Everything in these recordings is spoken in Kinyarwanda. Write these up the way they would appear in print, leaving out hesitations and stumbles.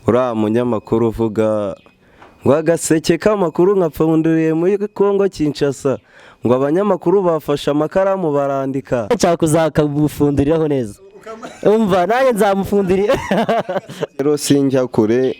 Uriya munyamakuru uvuga ngo agaseke k'amakuru nkapfunduriye muri Kongo Kinshasa, ngo abanyamakuru bafashe amakaramu barandika. Nshaka kuzakabufunduriraho neza, umva nanjye nzamufundurira. Rero sinjya kure,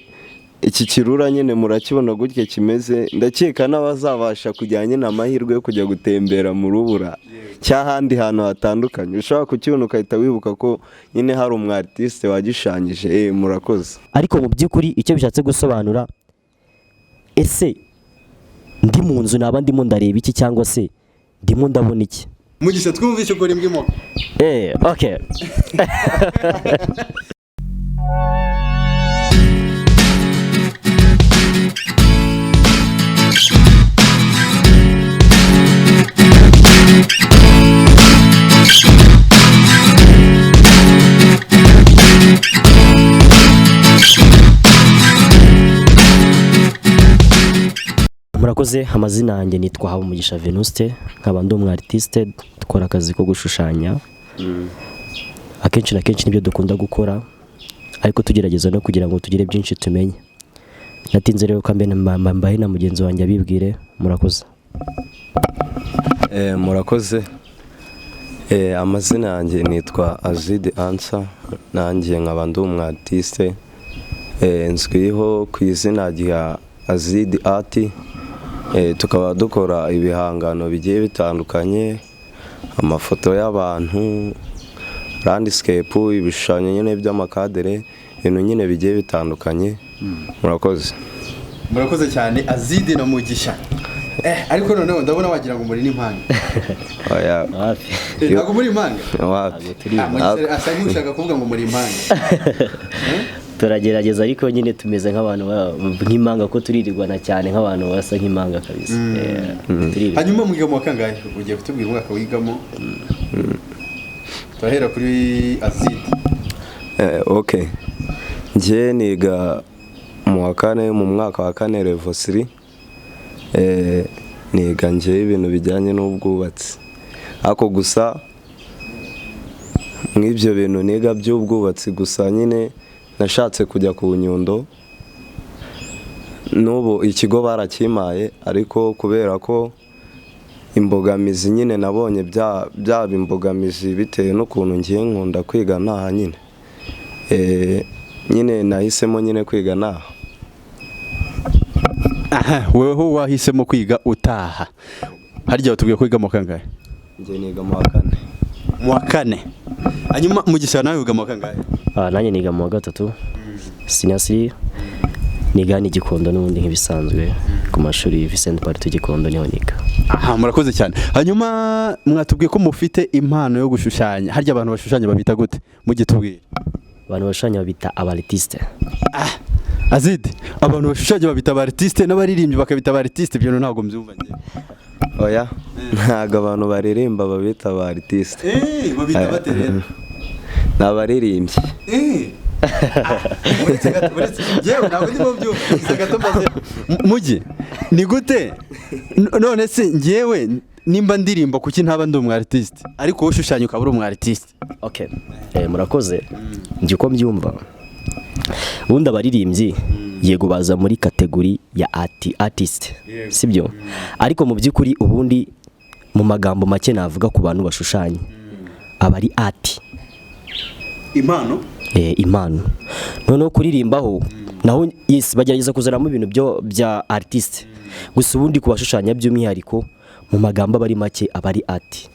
iki kirura nyine murakibona gutya kimeze. Ndakeka n'abazabasha kujya nyine amahirwe yo kujya gutembera mu rubura cyangwa ahandi hantu hatandukanye, ushobora kukibona ugahita wibuka ko nyine hari umu artiste wagishushanyije. Murakoze. Ariko mu by'ukuri icyo bishatse gusobanura, ese ndi mu nzu naba ndimo ndareba iki, cyangwa se ndimo ndabona iki? Mugisha, twumvishe ukora imbwa imoka. Okay. Murakoze. Amazina yanjye nitwa Habumugisha Venuste, nkaba ndi umu artiste, dukora akazi ko gushushanya. Akenshi na kenshi nibyo dukunda gukora, ariko tugerageza no kugira ngo tugire byinshi tumenye. Natinze rero, kambe mbahe na mugenzi wanjye abibwire. Murakoze. Murakoze. Amazina yanjye nitwa Azide Ansa, nanjye nkaba ndi umu artiste, nzwiho ku izina rya Azide Art. Tukaba dukora ibihangano bigiye bitandukanye, amafoto y'abantu, landscape, ibishushanyo nyine by'amakadere, ibintu nyine bigiye bitandukanye. Murakoze. Murakoze cyane, Azide na Mugisha. Ariko noneho ndabona wagira ngo muri n'impanga. Oya. Hafi. Ntabwo muri impanga? Wapi. Turi Ah, Mugisha asa nk'ushaka kuvuga ngo muri impanga. Turagerageza, ariko nyine tumeze nk'abantu nk'impanga, ko turirirwana cyane nk'abantu basa nk'impanga kabisa. Turirirwana. Hanyuma mwiga mu wa kangahe? Ugiye kutubwira umwaka wigamo. Turahera kuri Azide. Ok, njye niga mu wa kane, mu mwaka wa kane, level 3. Niga njye ibintu bijyanye n'ubwubatsi, ariko gusa mw'ibyo bintu niga by'ubwubatsi gusa nyine nashatse kujya ku Nyundo. N'ubu ikigo barakimpaye, ariko kubera ko imbogamizi nyine nabonye byaba imbogamizi bitewe n'ukuntu ngiye nkunda kwiga ntaha nyine, nyine nahisemo nyine kwiga ntaha. Aha weho wahisemo kwiga utaha. Harya watubwiye ko wiga mu wa kangahe? Njye niga mu wa kane. Mu wa kane. Hanyuma Mugisha, nawe wiga mu wa kangahe? Ah, nanjye niga mu wa gatatu senior 3, niga hano i Gikondo n'ubundi nk'ibisanzwe, ku mashuri Vincent Pallotti Gikondo niho niga. Aha, murakoze cyane. Hanyuma mwatubwiye ko mufite impano yo gushushanya. Harya abantu bashushanya babita gute? Mujye tubwire. Abantu bashushanya babita aba artiste. Azide, abantu bashushanya babita aba artiste, n'abaririmbyi bakabita aba artiste? Ibyo ntabwo mbyumva njye. Oya, ntabwo abantu baririmba babita aba artiste. Babita bate rero? Ni abaririmbyi. Uretse gato, uretse yewe ntabwo ndimo byumva. Uretse gato mbaze Mugi, ni gute none se njyewe nimba ndirimba, kuki ntaba ndi umu artiste, ariko wowe ushushanya ukaba uri umu artiste? Okay. Murakoze. Njye uko mbyumva, ubundi abaririmbyi yego baza muri category ya artist, sibyo? Ariko mu by'ukuri ubundi mu magambo make navuga ku bantu bashushanya aba ari art. Impano. Impano. Noneho kuririmbaho naho, yes, bagerageza kuzanamo ibintu byo bya artiste gusa. Ubundi ku bashushanya by'umwihariko, mu magambo aba ari make, aba ari art.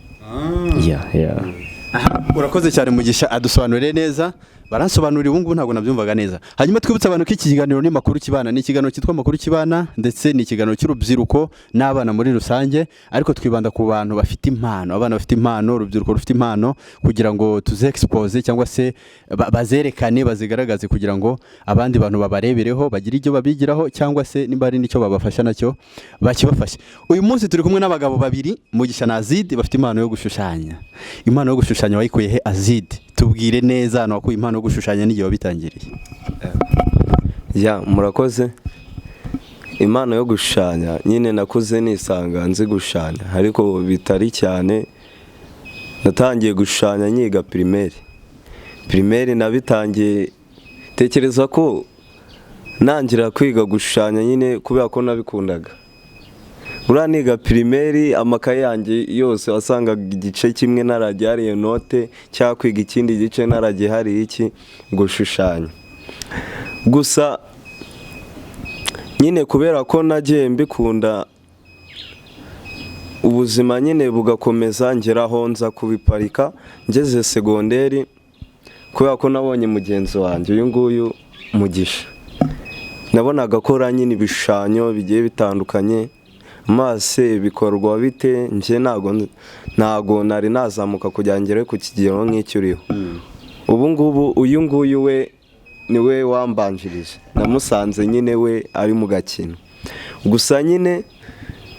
Yeah. Aha, urakoze cyane Mugisha, adusobanuriye neza. Baransobanurira ubu ngubu ntabwo nabyumvaga neza. Hanyuma twibutse abantu ko iki kiganiro ni Makuru Kibana, ni ikiganiro cyitwa Makuru Kibana, ndetse ni ikiganiro cy'urubyiruko n'abana muri rusange, ariko twibanda ku bantu bafite impano, abana bafite impano, urubyiruko rufite impano, kugira ngo tuze expose cyangwa se bazerekane, bazigaragaze, kugira ngo abandi bantu babarebereho, bagire ibyo babigiraho, cyangwa se nimba hari n'icyo babafasha nacyo bakibafashe. Uyu munsi turi kumwe n'abagabo babiri, Mugisha na Azide, bafite impano yo gushushanya. Impano yo gushushanya wayikuye he, Azide? Tubwire neza ahantu wakuye impano yo gushushanya n'igihe wabitangiriye. Ya, murakoze. Impano yo gushushanya nyine nakuze nisanga nzi gushushanya, ariko bitari cyane. Natangiye gushushanya nyiga primaire. Primaire nabitangiye tekereza ko Nangira kwiga gushushanya nyine kubera ko nabikundaga. Buriya niga primaire, amakaye yanjye yose wasangaga igice kimwe naragihariye note, cyangwa kwiga ikindi gice naragihariye iki, gushushanya. Gusa nyine kubera ko nagiye mbikunda, ubuzima nyine bugakomeza, ngera aho nza kubiparika ngeze segonderi, kubera ko nabonye mugenzi wanjye uyu nguyu Mugisha, nabonaga akora nyine ibishushanyo bigiye bitandukanye. Mase bikorwa bite? Njye ntago nari nazamuka kugira ngo ngere ku kigero nk'icyo uriho ubu ngubu. Uyu nguyu we niwe wambanjirije, namusanze nyine we ari mu gakino. Gusa nyine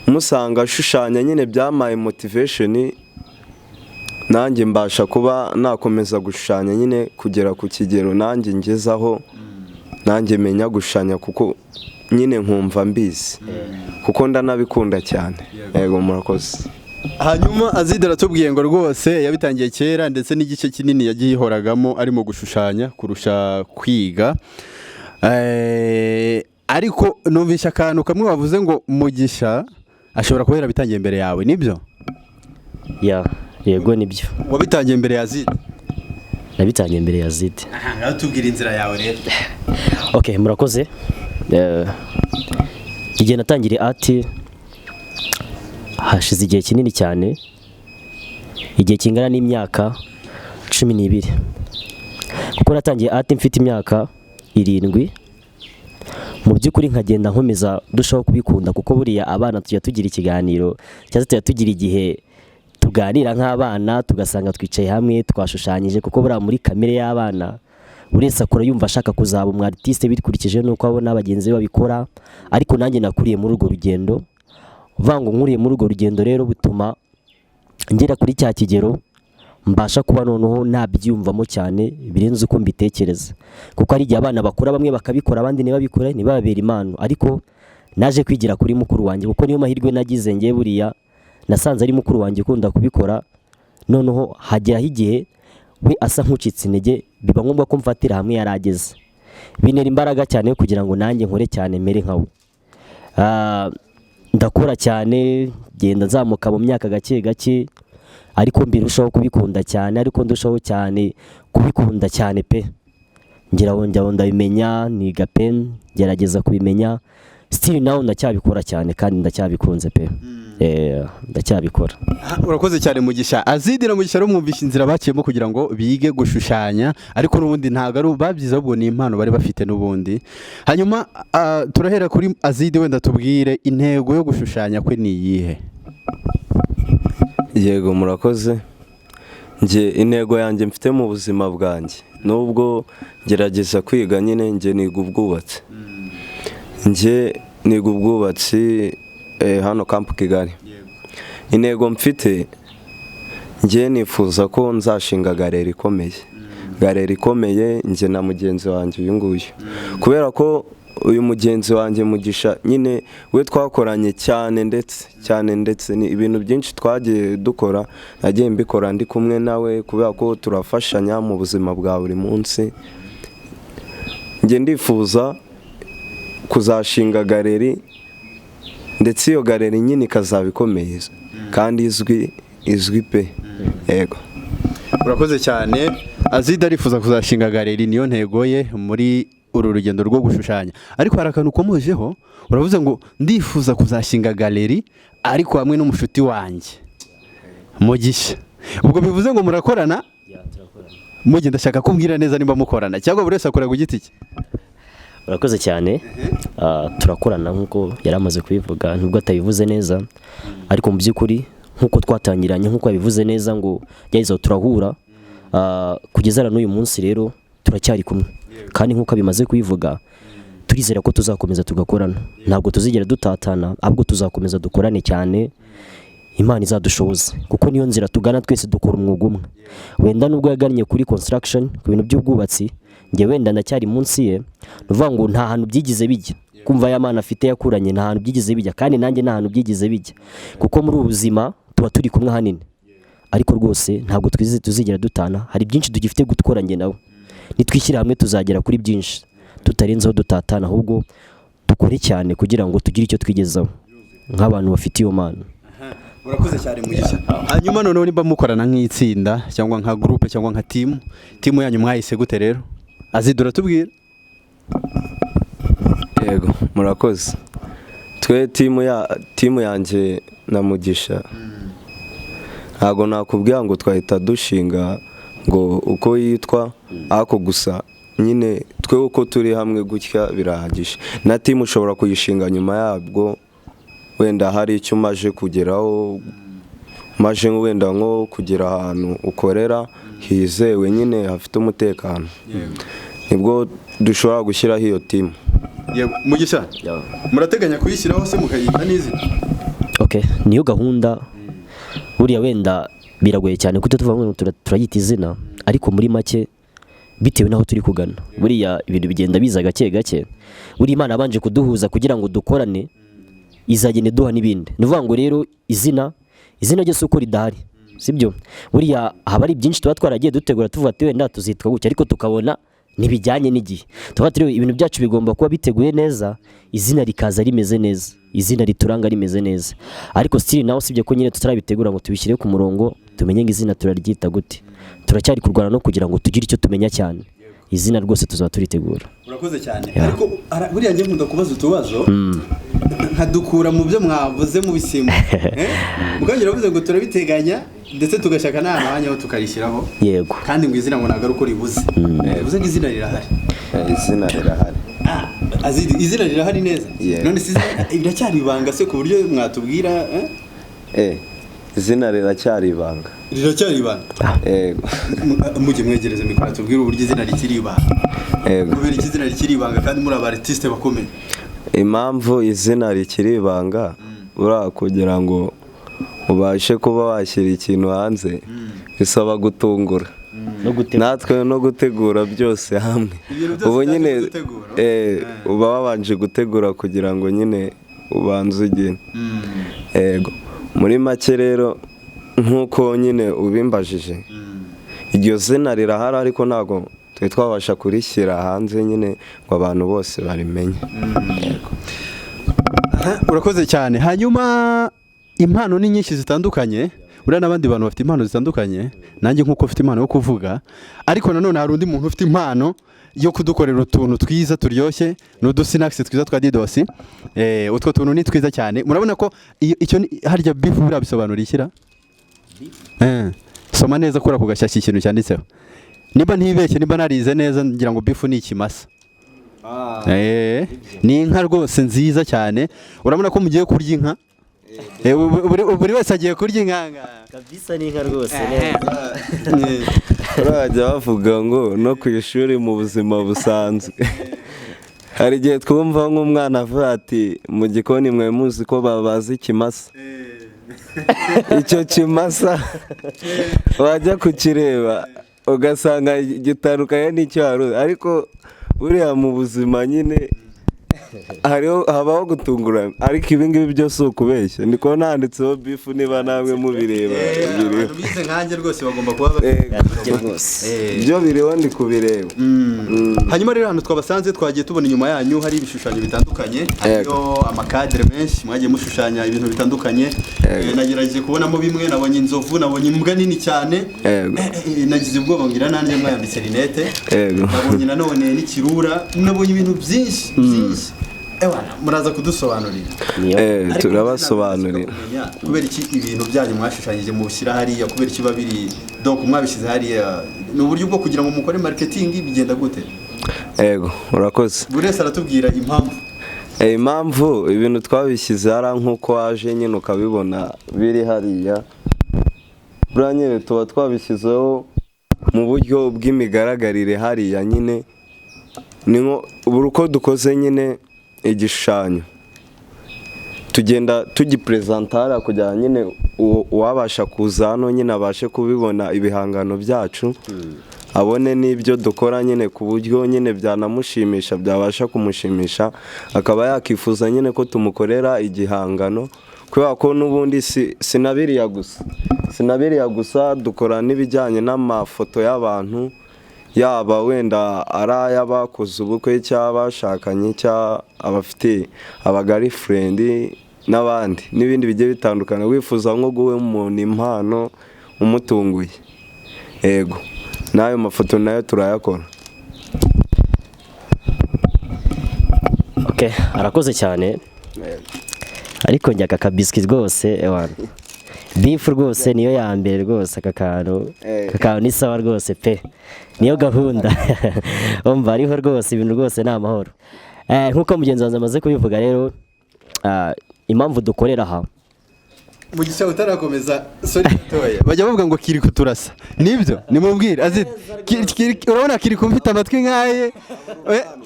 musanga ashushanya nyine byamaye motivation, nanjye mbasha kuba nakomeza gushushanya nyine kugera ku kigero nanjye ngezaho, nanjye menya gushushanya, kuko nyine nkumva mbizi, kuko ndanabikunda cyane. Yego, murakoze. Hanyuma Azide aratubwiye ngo rwose yabitangiye kera, ndetse n'igice kinini yagihoragamo arimo gushushanya kurusha kwiga. Ariko numvishe akantu kamwe wavuze ngo Mugisha ashobora kuba yarabitangiye mbere yawe, nibyo? Ya, yego, nibyo. Wabitangiye mbere ya Azide? Nabitangiye mbere ya Azide. Ngaho tubwira inzira yawe rero. Ok, murakoze. Igihe natangiriye art hashize igihe kinini cyane, igihe kingana n'imyaka 12, kuko natangiye art mfite imyaka 7. Mu by'ukuri nkagenda nkomeza ndushaho kubikunda, kuko buriya abana tujya tugira ikiganiro, cyangwa se tujya tugira igihe tuganira nk'abana, tugasanga twicaye hamwe twashushanyije, kuko buriya muri kamere y'abana buri wese akora yumva ashaka kuzaba umu artiste bikurikije n'uko abona bagenzi be babikora. Ariko nanjye nakuriye muri urwo rugendo. Uvuga ngo nkuriye muri urwo rugendo rero bituma ngera kuri cya kigero mbasha kuba noneho nabyiyumvamo cyane birenze uko mbitekereza, kuko hari igihe abana bakura bamwe bakabikora, abandi ntibabikore, ntibababere impano. Ariko naje kwigira kuri mukuru wanjye, kuko niyo mahirwe nagize ngewe. Buriya nasanze ari mukuru wanjye ukunda kubikora, noneho hageraho igihe we asa nk'ucitse intege, biba ngombwa ko mfatira hamwe yari ageze, bintera imbaraga cyane kugira ngo nanjye nkore cyane mere nka we. Ndakora cyane, genda nzamuka mu myaka gake gake, ariko mbirushaho kubikunda cyane, ariko ndushaho cyane kubikunda cyane pe. Ngira ngo njya ndabimenya, niga pe, ngerageza kubimenya. Still nawe ndacyabikora cyane kandi ndacyabikunze pe. Ndacyabikora. Urakoze cyane, Mugisha. Azidi na Mugisha rero mwumvishe inzira baciyemo kugira ngo bige gushushanya, ariko n'ubundi ntabwo ari babyize, ahubwo ni impano bari bafite n'ubundi. Hanyuma turahera kuri Azidi, wenda tubwire intego yo gushushanya kwe ni iyihe? Yego, murakoze. Njye intego yanjye mfite mu buzima bwanjye, nubwo ngerageza kwiga nyine, njye niga ubwubatsi. Njye niga ubwubatsi hano Camp Kigali. Intego mfite njye, nifuza ko nzashinga gallery ikomeye, gallery ikomeye, njye na mugenzi wanjye uyu nguyu, kubera ko uyu mugenzi wanjye Mugisha nyine we twakoranye cyane, ndetse cyane, ndetse ni ibintu byinshi twagiye dukora, nagiye mbikora ndi kumwe nawe, kubera ko turafashanya mu buzima bwa buri munsi. Njye ndifuza kuzashinga gallery, ndetse iyo gallery nyine ikazaba ikomeye kandi izwi, izwi pe. Yego. Urakoze cyane. Azida arifuza kuzashinga gallery, niyo ntego ye muri uru rugendo rwo gushushanya. Ariko hari akantu ukomojeho, uravuze ngo ndifuza kuzashinga gallery ariko hamwe n'umushuti wanjye Mugisha. Ubwo bivuze ngo murakorana? Mugenda, ndashaka kumbwira neza nimba mukorana cyangwa buri wese akora ku giti cye. Urakoze cyane. Turakorana nk'uko yari amaze kubivuga, nubwo atabivuze neza, ariko mu by'ukuri nk'uko twatangiranye, nk'uko yabivuze neza ngo byahise turahura, kugeza na n'uyu munsi rero turacyari kumwe. Kandi nk'uko abimaze kubivuga, turizera ko tuzakomeza tugakorana, ntabwo tuzigera dutatana, ahubwo tuzakomeza dukorane cyane, Imana izadushoboza, kuko niyo nzira tugana. Twese dukora umwuga umwe. Wenda nubwo yagannye kuri construction, ku bintu by'ubwubatsi, njye wenda ndacyari munsi ye. Ni ukuvuga ngo nta hantu byigize bijya kumva ya mana afite yakuranye, nta hantu byigize bijya, kandi nanjye nta hantu byigize bijya, kuko muri ubu buzima tuba turi kumwe ahanini. Ariko rwose ntabwo tuzigera dutana. Hari byinshi tugifite gukora njye nawe. Nitwishyira hamwe tuzagera kuri byinshi. Tutarenzeho dutatana, ahubwo dukore cyane kugira ngo tugire icyo twigezaho nk'abantu bafite iyo mpano. Urakoze cyane, Mugisha. Hanyuma noneho nimba mukorana nk'itsinda cyangwa nka groupe cyangwa nka team, team yanyu mwayise gute rero? Azidura tubwira. Yego, murakoze. Twe team yanjye na Mugisha, ntabwo nakubwira ngo twahita dushinga ngo uko yitwa, ariko gusa nyine twe uko turi hamwe gutya birahagije. Na team ushobora kuyishinga nyuma yabwo, wenda hari icyo umaje kugeraho, maje wenda nko kugera ahantu ukorera hizewe nyine hafite umutekano, nibwo dushobora gushyiraho iyo team. Yego, Mugisha, murateganya kuyishyiraho se mukayita n'izina? Okay, niyo gahunda. Buriya wenda biragoye cyane kuko tuvuga ngo turayita izina, ariko muri make bitewe n'aho turi kugana, buriya ibintu bigenda biza gake gake. Buriya Imana yabanje kuduhuza kugira ngo dukorane, izagenda iduha n'ibindi. Ni ukuvuga ngo rero izina ryo si uko ridahari, sibyo? Buriya haba ari byinshi tuba twaragiye dutegura, tuvuga ati wenda tuzitwa gutya, ariko tukabona ntibijyanye n'igihe. Tuvuga ati rero ibintu byacu bigomba kuba biteguye neza, izina rikaza rimeze neza, izina rituranga rimeze neza. Ariko still nawe usibye ko nyine tutarabitegura ngo tubishyire ku murongo, tumenye ngo izina turaryita gute, turacyari kurwana no kugira ngo tugire icyo tumenya cyane. Izina rwose tuzaba turitegura. Urakoze cyane. Ariko buriya njye nkunda kubaza utubazo nkadukura mu byo mwavuze mu bisimbo. Mukangira uravuze ngo turabiteganya, ndetse tugashaka n'ahantu hanyaho tukarishyiraho. Yego. Kandi ngo izina ngo ntabwo ari uko ribuze, bivuze ngo izina rirahari. Izina rirahari. Ah, Azidi, izina rirahari neza. Yeah. None se izina biracyari ibanga se ku buryo mwatubwira, eh? Izina riracyari ibanga. Riracyari ibanga? Yego. Mujye mwegereza mikoro, tubwire uburyo izina rikiri ibanga. Yego. Kubera iki izina rikiri ibanga kandi muri aba artiste bakomeye? Impamvu izina rikiri ibanga, buriya kugira ngo ubashe kuba washyira ikintu hanze bisaba gutungura No gutegura. Natwe no gutegura byose hamwe. Ibintu byose Ubu nyine byaje gutegura. Uba wabanje gutegura kugira ngo nyine ubanze ugene. Yego, muri make rero nk'uko nyine ubimbajije, iryo zina rirahari, ariko ntabwo twe twabasha kurishyira hanze nyine ngo abantu bose barimenye. Yego. Aha, urakoze cyane. Hanyuma impano ni nyinshi zitandukanye. Buriya n'abandi bantu bafite impano zitandukanye, nanjye nk'uko ufite impano yo kuvuga, ariko nanone hari undi muntu ufite impano yo kudukorera utuntu twiza turyoshye, ni udusinakisi twiza twa Didosi. Utwo tuntu ni twiza cyane. Murabona ko icyo harya beef buriya bisobanura ikira. Soma neza kuri ako gashyashya ikintu cyanditseho. Niba ntibeshye, niba narize neza, ngira ngo beef ni ikimasa. Ni inka rwose nziza cyane. Urabona ko mugiye kurya inka. Buri wese agiye kurya inka. Kabisa, ni inka rwose. Bajya bavuga ngo no ku ishuri mu buzima busanzwe hari igihe twumva nk'umwana avuga ati: "Mu gikoni mwe muzi ko babaza ikimasa?" Icyo kimasa wajya kukireba ugasanga gitandukanye n'icyo wari uzi. Ariko buriya mu buzima nyine hariho habaho gutungurana, ariko ibi ngibi byo si ukubeshya, ndi kubona handitseho beef, niba namwe mubireba biriho. Abantu bize nkanjye rwose bagomba kuba Rwose. Byo biriho, ndi kubireba. Hanyuma rero hano twabasanze, twagiye tubona inyuma yanyu hari ibishushanyo bitandukanye, hariyo amakadere menshi mwagiye mushushanya ibintu bitandukanye. Nagerageje kubonamo bimwe, nabonye inzovu, nabonye imbwa nini cyane. Nagize ubwoba ngira nanjye mwayambitse rinete. Nabonye nanone n'ikirura, nabonye ibintu byinshi byinshi. Ewana, muraza kudusobanurira. Niyo. Ariko Turabasobanurira. kumenya kubera iki ibintu byanyu mwashushanyije mubishyira hariya, kubera iki babiri donc mwabishyize hariya, ni uburyo bwo kugira ngo mukore marketing, bigenda gute? Yego, urakoze. Buri wese aratubwira impamvu. Impamvu ibintu twabishyize hariya, nk'uko waje nyine ukabibona biri hariya, buriya nyine tuba twabishyizeho mu buryo bw'imigaragarire hariya nyine, ni nko buri uko dukoze nyine igishushanyo tugenda tugiperezanta hariya kugira ngo nyine uwabasha kuza hano nyine abashe kubibona ibihangano byacu, abone n'ibyo dukora nyine, ku buryo nyine byanamushimisha, byabasha kumushimisha, akaba yakifuza nyine ko tumukorera igihangano. Kubera ko n'ubundi si sinabiriya gusa dukora n'ibijyanye n'amafoto y'abantu. Yaba wenda ari ay'abakoze ubukwe cyangwa abashakanye cyangwa abafite aba girlfriend n'abandi n'ibindi bigiye bitandukanye, wifuza nko guha umuntu impano umutunguye, yego, n'ayo mafoto nayo turayakora. Okay, arakoze cyane, ariko njya aka kabiswi rwose, ewana, beef rwose niyo ya mbere rwose. Aka kantu, aka kantu ni sawa rwose pe, niyo gahunda. Umva, ariho rwose ibintu rwose ni amahoro. Nk'uko mugenzi wanjye amaze kubivuga rero, impamvu dukorera aha. Mugisha, utarakomeza, sorry gatoya, bajya bavuga ngo kiri kuturasa, nibyo? Nimubwire azi urabona kiri kumfite amatwi nkaye,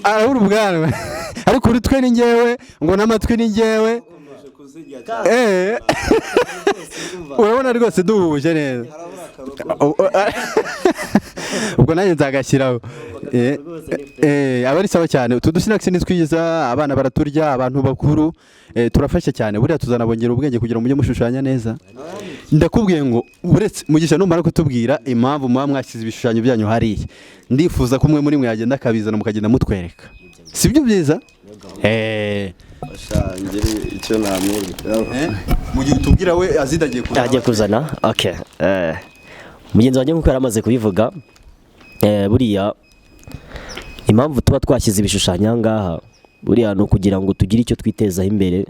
arabura ubwanwa, ariko urutwe ni njyewe, ngo n'amatwi ni njyewe. Urabona rwose duhuje neza, ubwo nanjye nzagashyiraho. Aba ari sawa cyane. Utu dusinakisi ni twiza, abana baraturya, abantu bakuru, turafasha cyane. Buriya tuzanabongera ubwenge kugira ngo mujye mushushanya neza. Ndakubwiye ngo uretse Mugisha, numara kutubwira impamvu muba mwashyize ibishushanyo byanyu hariya, ndifuza ko umwe muri mwe yagenda akabizana, mukagenda mutwereka. Si byo byiza? Ngire icyo namwereka. Mu gihe utubwira, we azidagiye kuzana. Agiye kuzana, okay. Mugenzi wanjye nk'uko yari amaze kubivuga, buriya impamvu tuba twashyize ibishushanyo aha ngaha buriya ni ukugira ngo tugire icyo twitezaho imbere.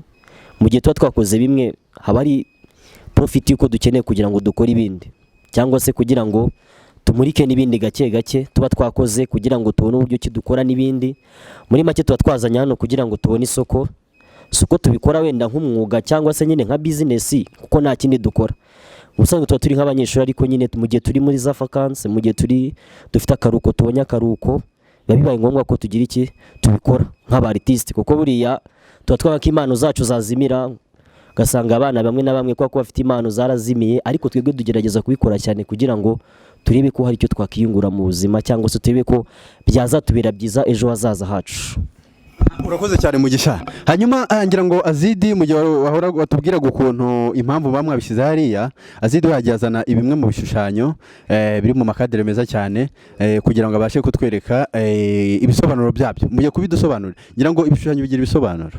Mu gihe tuba twakoze bimwe, haba hari profit y'uko dukeneye kugira ngo dukore ibindi, cyangwa se kugira ngo tumurike n'ibindi gake gake tuba twakoze, kugira ngo tubone uburyo ki dukora n'ibindi. Muri make, tuba twazanye hano kugira ngo tubone isoko. Si uko tubikora wenda nk'umwuga cyangwa se nyine nka bizinesi, kuko nta kindi dukora. Ubusanzwe tuba turi nk'abanyeshuri, ariko nyine mu gihe turi muri za vacances, mu gihe turi dufite akaruhuko, tubonye akaruhuko, biba bibaye ngombwa ko tugira iki tubikora nk'aba artiste, kuko buriya tuba twanga ko impano zacu zazimira, ugasanga abana bamwe na bamwe kubera ko bafite impano zarazimiye. Ariko twebwe tugerageza kubikora cyane kugira ngo turebe ko hari icyo twakiyungura mu buzima, cyangwa se turebe ko byazatubera byiza ejo hazaza hacu. Urakoze cyane, Mugisha. Hanyuma ngira ngo Azidi, mu gihe wahora watubwiraga ukuntu impamvu bamwabishyize hariya, Azidi yagiye azana bimwe mu bishushanyo biri mu makadere meza cyane, kugira ngo abashe kutwereka ibisobanuro byabyo. Mugiye kubidusobanurira. Ngira ngo ibishushanyo bigira ibisobanuro,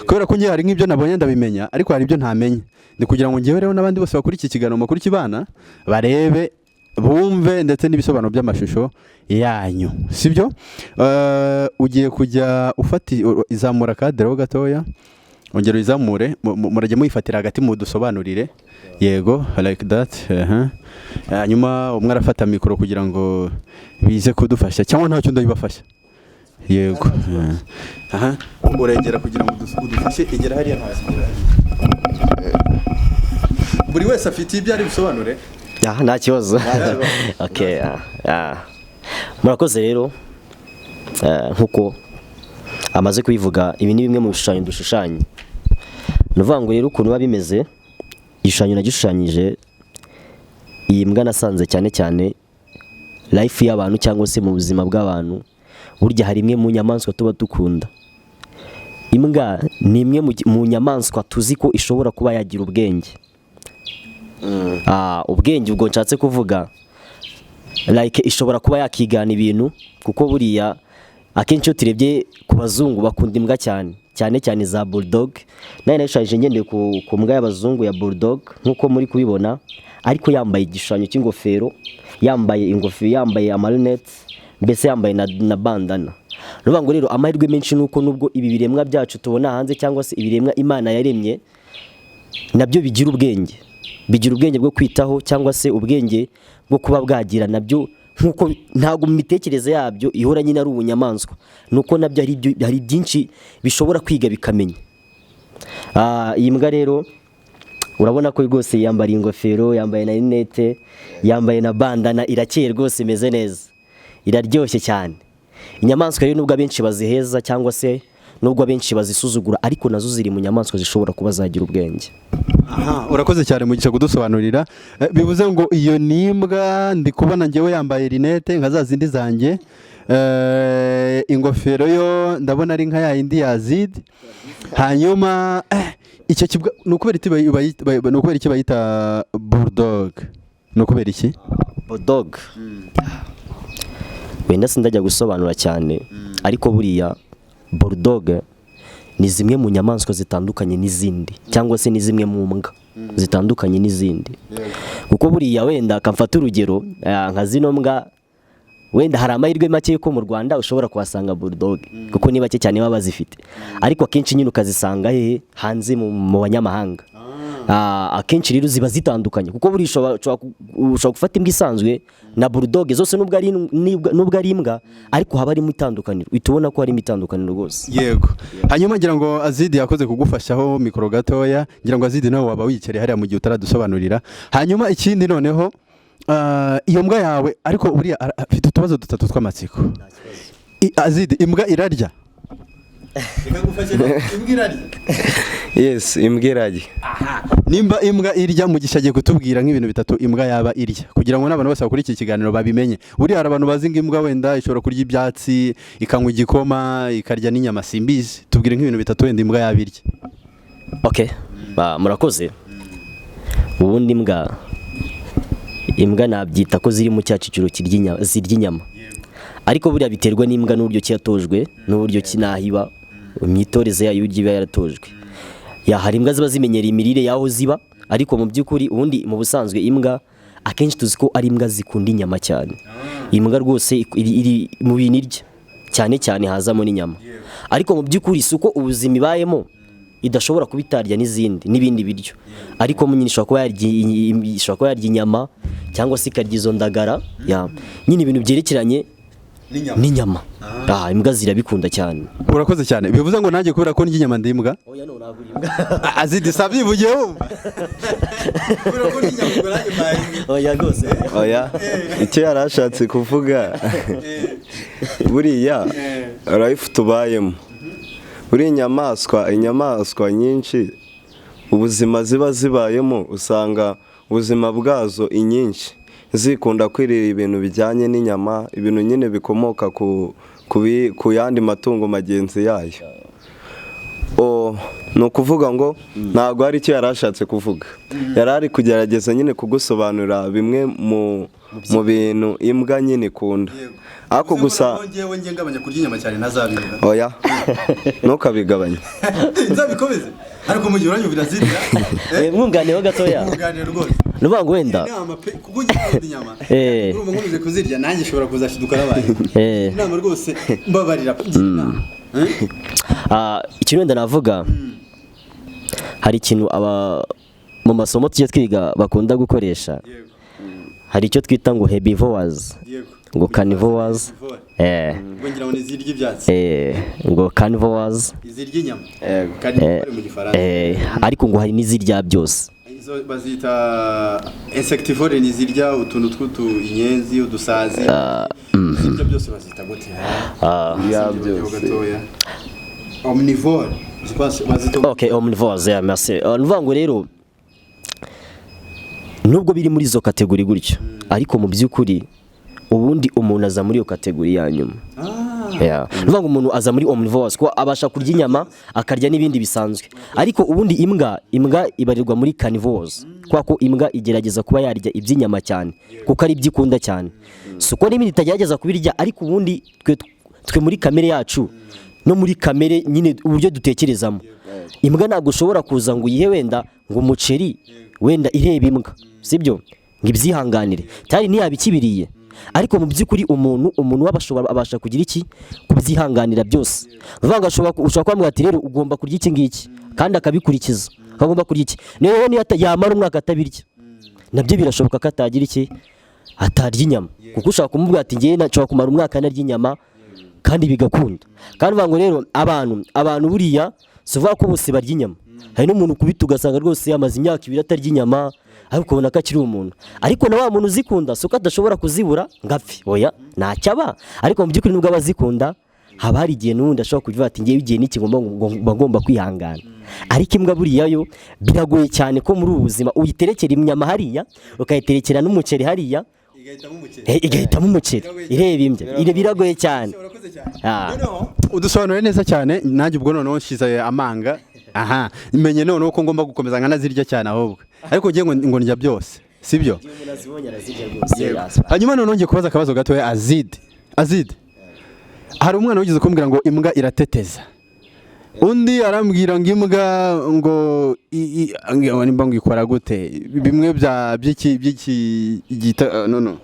kubera ko ngewe hari nk'ibyo nabonye ndabimenya, ariko hari ibyo ntamenya. Ni kugira ngo ngewe rero n'abandi bose bakuri iki kiganiro makuru kibana barebe, bumve ndetse n'ibisobanuro by'amashusho yanyu, sibyo? Ugiye kujya ufata izamura kadere ho gatoya, ongera uyizamure, murajya muyifatira hagati mudusobanurire. Yego, like that. Aha. Hanyuma umwe arafata mikoro kugira ngo bize kudufasha, cyangwa ntacyo ndabibafasha. Yego. Aha, uregera kugira ngo udufashe. Igera hariya, ntasigera hariya. Buri wese afite ibyo ari busobanure. Ah, nta kibazo. Okay. Murakoze rero. Nkuko amaze kubivuga, ibi ni bimwe mu bishushanyo dushushanya. Ni ukuvuga ngo rero ukuntu biba bimeze, igishushanyo nagishushanyije iyi mbwa, nasanze cyane cyane life y'abantu cyangwa se mu buzima bw'abantu, burya hari imwe mu nyamaswa tuba dukunda. Imbwa ni imwe mu nyamaswa tuzi ko ishobora kuba yagira ubwenge. Ubwenge ubwo nshatse kuvuga, like, ishobora kuba yakigana ibintu, kuko buriya akenshi iyo turebye ku bazungu bakunda imbwa cyane cyane cyane za bulldog. Nayo nashushanyije ngendeye ku mbwa y'abazungu ya bulldog nk'uko muri kubibona, ariko yambaye igishushanyo cy'ingofero, yambaye ingofero, yambaye amarinete, mbese yambaye na bandana. Ni ukuvuga ngo rero amahirwe menshi ni uko nubwo ibi biremwa byacu tubona hanze, cyangwa se ibiremwa Imana yaremye, nabyo bigira ubwenge, bigira ubwenge bwo kwitaho, cyangwa se ubwenge bwo kuba bwagira nabyo, nkuko ntabwo mu mitekerereze yabyo ihora nyine ari ubunyamaswa, nuko nabyo hari byinshi bishobora kwiga bikamenya. Iyi mbwa rero urabona ko rwose yambariye ingofero, yambaye na rinete, yambaye na bandana, irakeye rwose, imeze neza, iraryoshye cyane. Inyamaswa rero, nubwo abenshi baziheza cyangwa se nubwo abenshi bazisuzugura, ariko nazo ziri mu nyamaswa zishobora kuba zagira ubwenge. Aha, urakoze cyane, Mugisha, kudusobanurira. Bivuze ngo iyo ni imbwa ndi kubona ngewe yambaye rinete nka za zindi zanjye. Ingofero yo ndabona ari nka ya yindi ya Zid. Hanyuma icyo kibwa ni ukubera iki ni ukubera iki bayita bulldog? Ni ukubera iki? Bulldog. Wenda sindajya gusobanura cyane, ariko buriya bulldog ni zimwe mu nyamaswa zitandukanye n'izindi, cyangwa se ni zimwe mu mbwa zitandukanye n'izindi, kuko buriya wenda kamfata urugero, nka zino mbwa, wenda hari amahirwe make yuko mu Rwanda ushobora kuhasanga bulldog, kuko ni bake cyane baba bazifite, ariko akenshi nyine ukazisanga hehe? Hanze mu banyamahanga. Akenshi rero ziba zitandukanye, kuko buriya ushobora gufata imbwa isanzwe na bulldog zose, nubwo ari imbwa, ariko haba harimo itandukaniro, uhita ubona ko harimo itandukaniro rwose. Yego, hanyuma ngira ngo Azidi yakoze kugufashaho mikoro gatoya. Ngira ngo Azidi nawe waba wiyicariye hariya mu gihe utaradusobanurira. Hanyuma ikindi noneho, iyo mbwa yawe, ariko buriya afite utubazo dutatu tw'amatsiko. Azidi, imbwa irarya? Reka ngufashe, imbwa irarya? Yes, imbwa irarya. Nimba imbwa irya, Mugisha agiye kutubwira nk'ibintu bitatu imbwa yaba irya, kugira ngo n'abantu bose bakurikiye ikiganiro babimenye. Buriya hari abantu bazi ngo imbwa wenda ishobora kurya ibyatsi, ikanywa igikoma, ikarya n'inyama, simbizi. Tubwire nk'ibintu bitatu wenda imbwa yaba irya. Okay. Murakoze. Ubundi imbwa nabyita ko ziri mu cya cyiciro zirya inyama, ariko buriya biterwa n'imbwa n'uburyo ki yatojwe, n'uburyo ki nahiba imyitoreze yayo, uburyo iba yaratojwe. Ya, hari imbwa ziba zimenyereye imirire y'aho ziba, ariko mu by'ukuri ubundi mu busanzwe imbwa akenshi tuzi ko ari imbwa zikunda inyama cyane. Imbwa rwose iri mu bintu irya cyane cyane hazamo n'inyama, ariko mu by'ukuri si uko ubuzima ibayemo idashobora kuba itarya n'izindi n'ibindi biryo, ariko nyine ishobora kuba yarya inyama cyangwa se ikarya izo ndagara, ya nyine ibintu byerekeranye n'inyama. Imbwa zirabikunda cyane. Urakoze cyane. Bivuze ngo nanjye kubera ko ndya inyama ndi imbwa? Oya, no, ntabwo uri imbwa. Azidi sabyivugiye wumva, kubera ko ndya inyama ubwo nanjye mbaye imbwa? Oya rwose. Oya, icyo yari ashatse kuvuga, buriya life tubayemo, buriya inyamaswa nyinshi ubuzima ziba zibayemo, usanga ubuzima bwazo inyinshi zikunda kwirira ibintu bijyanye n'inyama, ibintu nyine bikomoka ku yandi matungo magenzi yayo. Ni ukuvuga ngo ntabwo hari icyo yari ashatse kuvuga, yari ari kugerageza nyine kugusobanurira bimwe mu bintu imbwa nyine ikunda, ariko gusa Ngewe ngiye ngabanya kurya inyama cyane ntazabibwa? Oya, ntukabigabanye. Nzabikomeze, ariko mu gihe uranyumvira zirya. Mwunganiyeho gatoya. Mwunganire rwose. Ni ukuvuga ngo wenda Inama pe, kuko ngiye nkunda inyama. Urumva nkomeje kuzirya nanjye nshobora kuzashiduka nabaye. Inama rwose, mbabarira, ngira inama. Eh? Ikintu wenda navuga, hari ikintu aba mu masomo tujya twiga bakunda gukoresha. Hari icyo twita ngo herbivores, ngo carnivores. Herbivore. Ubwo ngira ngo ni izirya ibyatsi. Ngo carnivores. Izirya inyama. Yego. Carnivore mu Gifaransa. Ariko ngo hari n'izirya byose. Izo bazita insectivore, ni izirya utuntu tw'utu inyenzi, udusazi. Izirya byose bazita gute? Ya Sinzi. Byose. Gatoya. Omnivore. Je pense bazita. Okay, omnivores, yeah, merci. Ni ukuvuga ngo rero nubwo biri muri izo catégorie gutyo, ariko mu by'ukuri ubundi umuntu aza muri iyo catégorie ya nyuma. Yeah. Ni ukuvuga ngo umuntu aza muri omnivores kuko abasha kurya inyama, akarya n'ibindi bisanzwe, ariko ubundi imbwa ibarirwa muri carnivores kubera ko imbwa igerageza kuba yarya iby'inyama cyane, kuko ari ibyo ikunda cyane. Si uko n'ibindi itagerageza kubirya, ariko ubundi twe muri kamere yacu no muri kamere nyine uburyo dutekerezamo, imbwa ntabwo ushobora kuza ngo uyihe wenda ngo umuceri, wenda ireba imbwa sibyo, ngo ibyihanganire cyari ntiyaba ikibiriye. Ariko mu by'ukuri umuntu we abasha kugira iki? Kubyihanganira byose. Ni ukuvuga ngo ushobora kubamubwira ati: "Rero ugomba kurya iki ngiki," kandi akabikurikiza, akagomba kurya iki. Niyo niyo yamara umwaka atabirya, nabyo birashoboka ko atagira iki, atarya inyama, kuko ushobora kumubwira ati: "Ngewe nshobora kumara umwaka ntarya inyama," kandi bigakunda. Kandi uvuga ngo rero abantu buriya si uvuga ko bose barya inyama. Hari n'umuntu ukubita ugasanga rwose yamaze imyaka 2 atarya inyama, ariko ukabona ko akiri umuntu. Ariko na wa muntu uzikunda, si uko adashobora kuzibura ngo apfe, oya, ntacyo aba. Ariko mu by'ukuri nubwo aba azikunda, haba hari igihe n'ubundi ashobora kuvuga ati: "Ngewe igihe n'iki ngomba ngomba kwihangana." Ariko imbwa buriya yo biragoye cyane ko muri ubu buzima uyiterekera inyama hariya, ukayiterekera n'umuceri hariya, Igahitamo umuceri. Igahitamo umuceri ireba imbya. Biragoye cyane. Urakoze cyane. Ah. Udusobanuriye neza cyane. Nanjye ubwo noneho nshize amanga, aha menye noneho ko ngomba gukomeza nkanazirya cyane ahubwo, ariko ngiye ngo ndya byose sibyo. Hanyuma noneho ngiye kubaza akabazo gatoya Azid. Azide, hari umwana wigeze kumbwira ngo imbwa irateteza, undi arambwira ngo imbwa ngo nimba ngo ikora gute, bimwe bya by'iki by'iki gita, no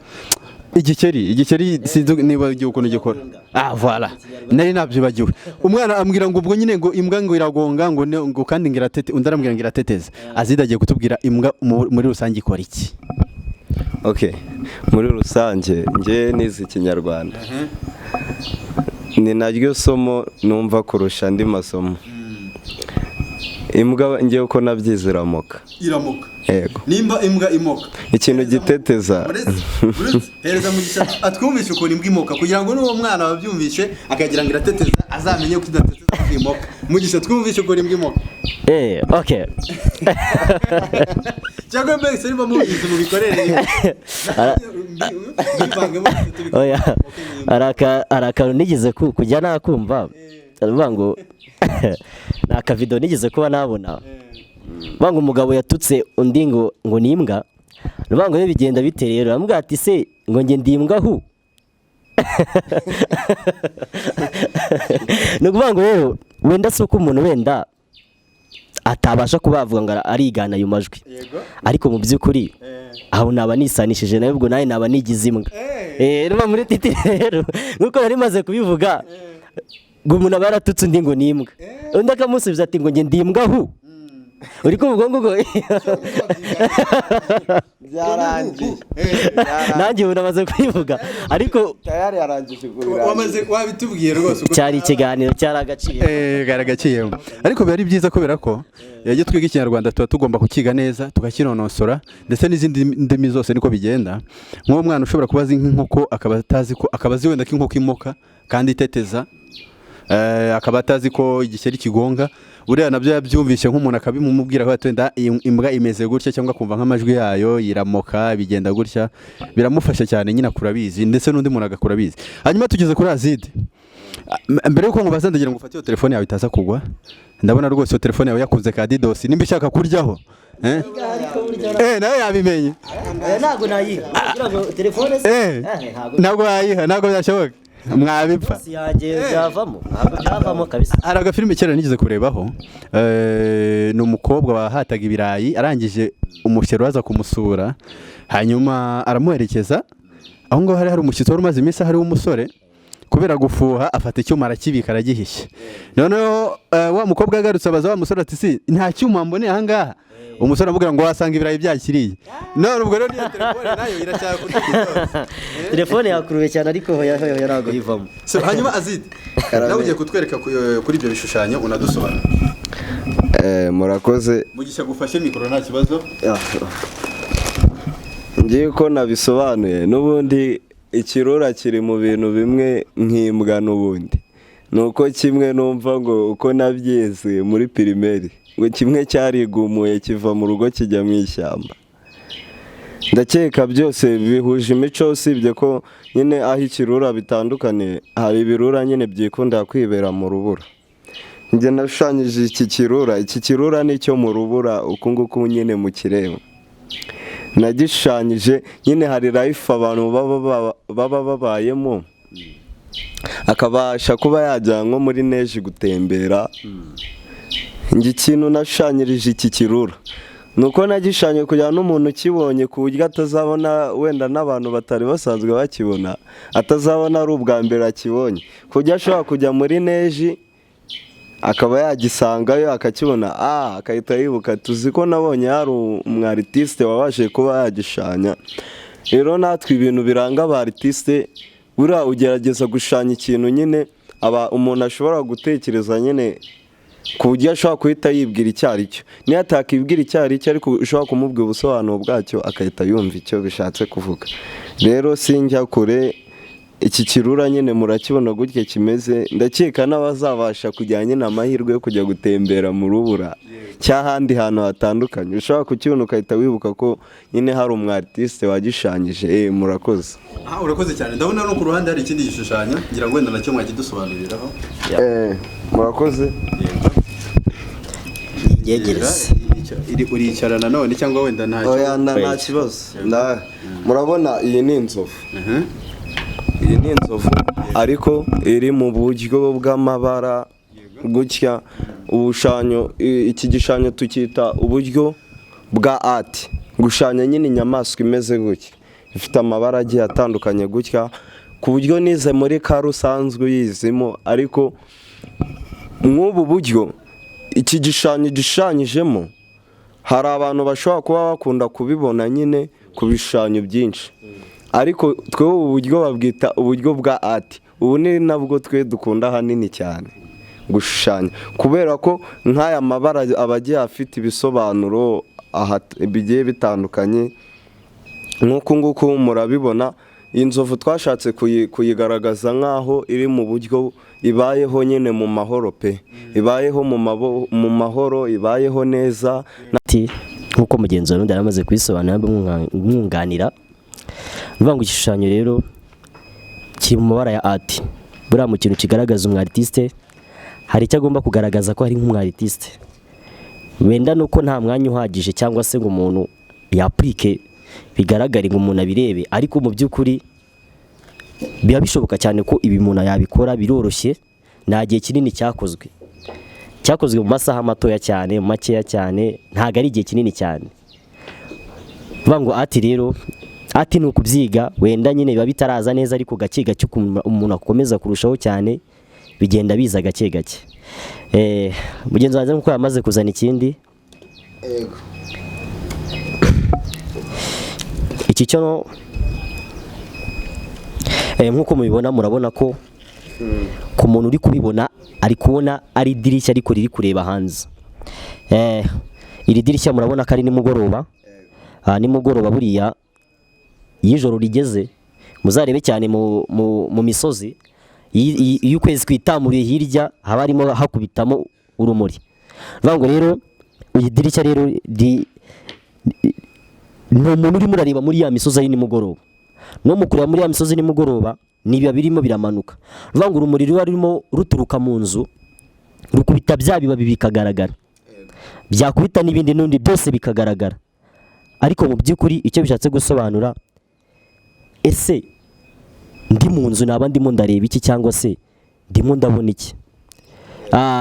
igikeri sinzi niba igihe ukuntu gikora. Ah, voilà, nari nabyibagiwe. Umwana ambwira ngo ubwo nyine ngo imbwa ngo iragonga ngo ngo kandi ngo iratete, undi arambwira ngo irateteza. Azide agiye kutubwira imbwa muri rusange ikora iki. Okay, muri rusange njye nize Ikinyarwanda, ni naryo somo numva kurusha andi masomo. Imbwa njye uko nabyize iramoka. Iramoka? Yego. Nimba imbwa imoka, ikintu giteteza. Hereza Mugisha atwumvishe ukuntu imbwa imoka, kugira ngo n'uwo mwana wabyumvishe akagira ngo irateteza azamenye ko idateteza, ko imoka. Mugisha, twumvishe ukuntu imbwa imoka. Okay. Cyangwa mbese niba mubizi mubikorere. Oya, hari akantu nigeze kujya nakumva, aravuga ngo ni akavido nigeze kuba nabona, bavuga ngo umugabo yatutse undi ngo ni imbwa. Aravuga ngo bigenda bite rero? Aramubwira ati se ngo njye ndi imbwa hu? Ni ukuvuga ngo rero wenda si uko umuntu wenda atabasha kuba yavuga ngo arigana ayo majwi, ariko mu by'ukuri aho naba nisanishije nawe, ubwo nawe naba nigize imbwa. Rero muri titi rero nk'uko nari maze kubivuga, ngo umuntu aba yaratutse undi ngo ni imbwa, undi akamusubiza ati ngo njye ndi imbwa hu? Uri kumva ubwo ngubwo? Byarangiye. Nanjye ubu namaze kubivuga, ariko tayari yarangije. Wamaze wabitubwiye rwose uko cyari ikiganiro cyari agaciro. Karagaciyemo, ariko biba ari byiza kubera ko iyo twiga Ikinyarwanda tuba tugomba kukiga neza tukakinonosora, ndetse n'izindi ndimi zose niko bigenda. Nk'uwo mwana ushobora kuba azi nk'inkoko akaba atazi ko, akaba azi wenda ko inkoko imoka kandi iteteza, akaba atazi ko igikeri kigonga, buriya nabyo yabyumvishe nk'umuntu akabimumubwira ko wenda imbwa imeze gutya, cyangwa akumva nk'amajwi yayo iramoka bigenda gutya, biramufasha cyane nyine akura abizi, ndetse n'undi muntu agakura abizi. Hanyuma tugeze kuri Azide. Mbere yuko nkubaza, ndagira ngo ufate iyo telefone yawe itaza kugwa. Ndabona rwose iyo telefone yawe yakunze ka didosi, nimba ishaka kuryaho, nawe yabimenye. Ntabwo nayiha kugira ngo telefone se Ntabwo yayiha, ntabwo byashoboka mwabipfa. Yanjye byavamo, ntabwo byavamo kabisa. Hari agafilime kera nigeze kurebaho, ni umukobwa wahataga ibirayi, arangije umushyero aza kumusura, hanyuma aramuherekeza. Aho ngaho hari umushyitsi wari umaze iminsi ahari w'umusore, kubera gufuha afata icyuma arakibika aragihisha. Noneho wa mukobwa agarutse abaza wa musore ati si nta cyuma mboneye aha ngaha? Umusore amubwira ngo wasanga ibirayi byakiriye. None ubwo rero niyo telefone nayo iracyakurikira. Telefone yakuruye cyane, ariko hoya hoya ntabwo yivamo. Hanyuma Azide, nawe ugiye kutwereka kuri ibyo bishushanyo unadusobanura. Murakoze. Mugisha gufashe mikoro nta kibazo. Ngiye uko nabisobanuye n'ubundi, ikirura kiri mu bintu bimwe nk'imbwa n'ubundi, ni uko kimwe numva ngo uko nabyize muri primaire, ngo kimwe cyarigumuye kiva mu rugo kijya mu ishyamba. Ndakeka byose bihuje imico, usibye ko nyine aho ikirura bitandukanye, hari ibirura nyine byikunda kwibera mu rubura. Njye nashushanyije iki kirura, iki kirura ni icyo mu rubura uku nguku nyine mu kireba nagishushanyije nyine. Hari life abantu baba babayemo, akabasha kuba yajya nko muri neige gutembera. Njye ikintu nashushanyirije iki kirura ni uko nagishushanyije kugira ngo n'umuntu ukibonye, ku buryo atazabona wenda n'abantu batari basanzwe bakibona, atazabona ari ubwa mbere akibonye, ku buryo ashobora kujya muri neige akaba yagisangayo akakibona, akahita yibuka tuzi ko nabonye hari umu artiste wabashije kuba yagishushanya. Rero natwe ibintu biranga aba artiste, buriya ugerageza gushushanya ikintu nyine aba umuntu ashobora gutekereza nyine, ku buryo ashobora guhita yibwira icyo ari cyo. Niyo atakibwira icyo ari cyo, ariko ushobora kumubwira ubusobanuro bwacyo agahita yumva icyo bishatse kuvuga. Rero sinjya kure, iki kirura nyine murakibona gutya kimeze, ndakeka n'abazabasha kujya nyine amahirwe yo kujya gutembera mu rubura cyangwa ahandi hantu hatandukanye, ushobora kukibona ugahita wibuka ko nyine hari umu artiste wagishushanyije. Murakoze. Urakoze cyane. Ndabona no ku ruhande hari ikindi gishushanyo, ngira ngo wenda nacyo mwakidusobanuriraho. Murakoze. Yegereze. Uricara nanone cyangwa wenda ntacyo? Oya, nta kibazo. Murabona iyi ni inzovu. Iyi Iyi ni inzovu ariko iri mu buryo bw'amabara gutya. Ubushanyo, iki gishushanyo tukita uburyo bwa art, gushushanya nyine inyamaswa imeze gutya, ifite amabara agiye atandukanye gutya, ku buryo nize muri kare usanzwe uyizimo. Ariko nk'ubu buryo iki gishushanyo gishushanyijemo, hari abantu bashobora kuba bakunda kubibona nyine ku bishushanyo byinshi, ariko twe ubu buryo babwita uburyo bwa art. Ubu ni nabwo twe dukunda ahanini cyane gushushanya, kubera ko nk'aya mabara aba agiye afite ibisobanuro bigiye bitandukanye. Nk'uku nguku murabibona, iyi nzovu twashatse kuyigaragaza nk'aho iri mu buryo ibayeho nyine mu mahoro pe, ibayeho mu mahoro, ibayeho neza. Ati nk'uko mugenzi wawe n'undi yari amaze kubisobanura, mwunganira, ni ukuvuga ngo igishushanyo rero kiri mu mabara ya art. Buriya mu kintu kigaragaza umu artiste, hari icyo agomba kugaragaza ko ari nk'umu artiste. Wenda nuko nta mwanya uhagije cyangwa se ngo umuntu yapurike bigaragare, ngo umuntu abirebe, ariko mu by'ukuri biba bishoboka cyane ko ibi umuntu yabikora, biroroshye. Nta gihe kinini cyakozwe, cyakozwe mu masaha matoya cyane, makeya cyane, ntabwo ari igihe kinini cyane. Vuga ngo art rero, art ni ukubyiga. Wenda nyine biba bitaraza neza, ariko gake gake ukuntu umuntu akomeza kurushaho cyane, bigenda biza gake gake. Mugenzi wanjye nkuko yamaze kuzana ikindi, iki cyo nk'uko mubibona, murabona ko ku muntu uri kubibona ari kubona ari idirishya ariko riri kureba hanze. Iri dirishya murabona ko ari nimugoroba. Nimugoroba buriya iyo ijoro rigeze, muzarebe cyane mu misozi, iyo ukwezi kwitamuriye hirya haba harimo hakubitamo urumuri. Bivuga ngo rero iri dirishya rero ni umuntu urimo urareba muri ya misozi ari nimugoroba. No mu kureba muri ya misozi nimugoroba, nibiba birimo biramanuka. Bivuga ngo urumuri ruba rurimo ruturuka mu nzu rukubita bya bibabi bikagaragara, byakubita n'ibindi n'undi byose bikagaragara. Ariko mu by'ukuri icyo bishatse gusobanura, ese ndi mu nzu naba ndimo ndareba iki, cyangwa se ndimo ndabona iki?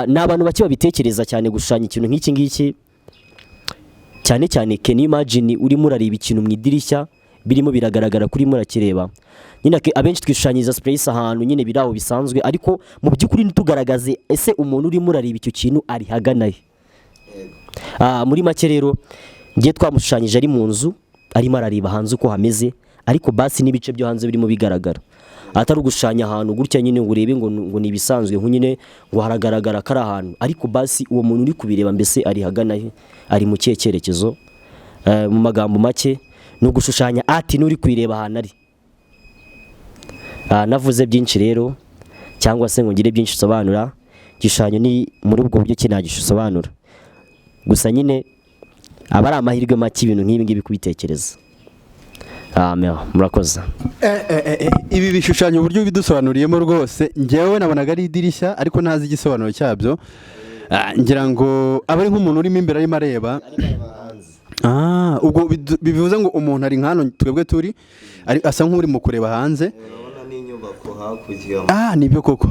Ni abantu bake babitekereza cyane gushushanya ikintu nk'iki ngiki cyane cyane. Can you imagine urimo urareba ikintu mu idirishya, birimo biragaragara kuri murakireba nyine? Abenshi twishushanyiriza space ahantu nyine biri aho bisanzwe, ariko mu by'ukuri ntitugaragaze ese umuntu urimo urareba icyo kintu ari hagana he. Muri make rero ngiye twamushushanyije ari mu nzu, arimo arareba hanze uko hameze, ariko basi n'ibice byo hanze birimo bigaragara, atari ugushushanya ahantu gutya nyine ngo urebe ngo ni ibisanzwe, nko nyine ngo haragaragara ko ari ahantu, ariko basi uwo muntu uri kubireba mbese ari hagana he, ari mu kihe cyerekezo? Mu magambo make ni ugushushanya ati n'uri kuyireba ahantu ari. Navuze byinshi rero cyangwa se ngo ngire byinshi usobanura, igishushanyo ni muri ubwo buryo kinagisobanura gusa nyine aba ari amahirwe make ibintu nk'ibi ngibi kubitekereza. Murakoze. Ibi bishushanyo uburyo bidusobanuriyemo rwose, ngewe nabonaga ari idirishya ariko ntazi igisobanuro cyabyo. Ngira ngo aba ari nk'umuntu urimo imbere arimo areba. Ubwo bivuze ngo umuntu ari nk'hano twebwe turi, asa nk'uri mu kureba hanze. Urabona n'inyubako hakurya. Nibyo koko.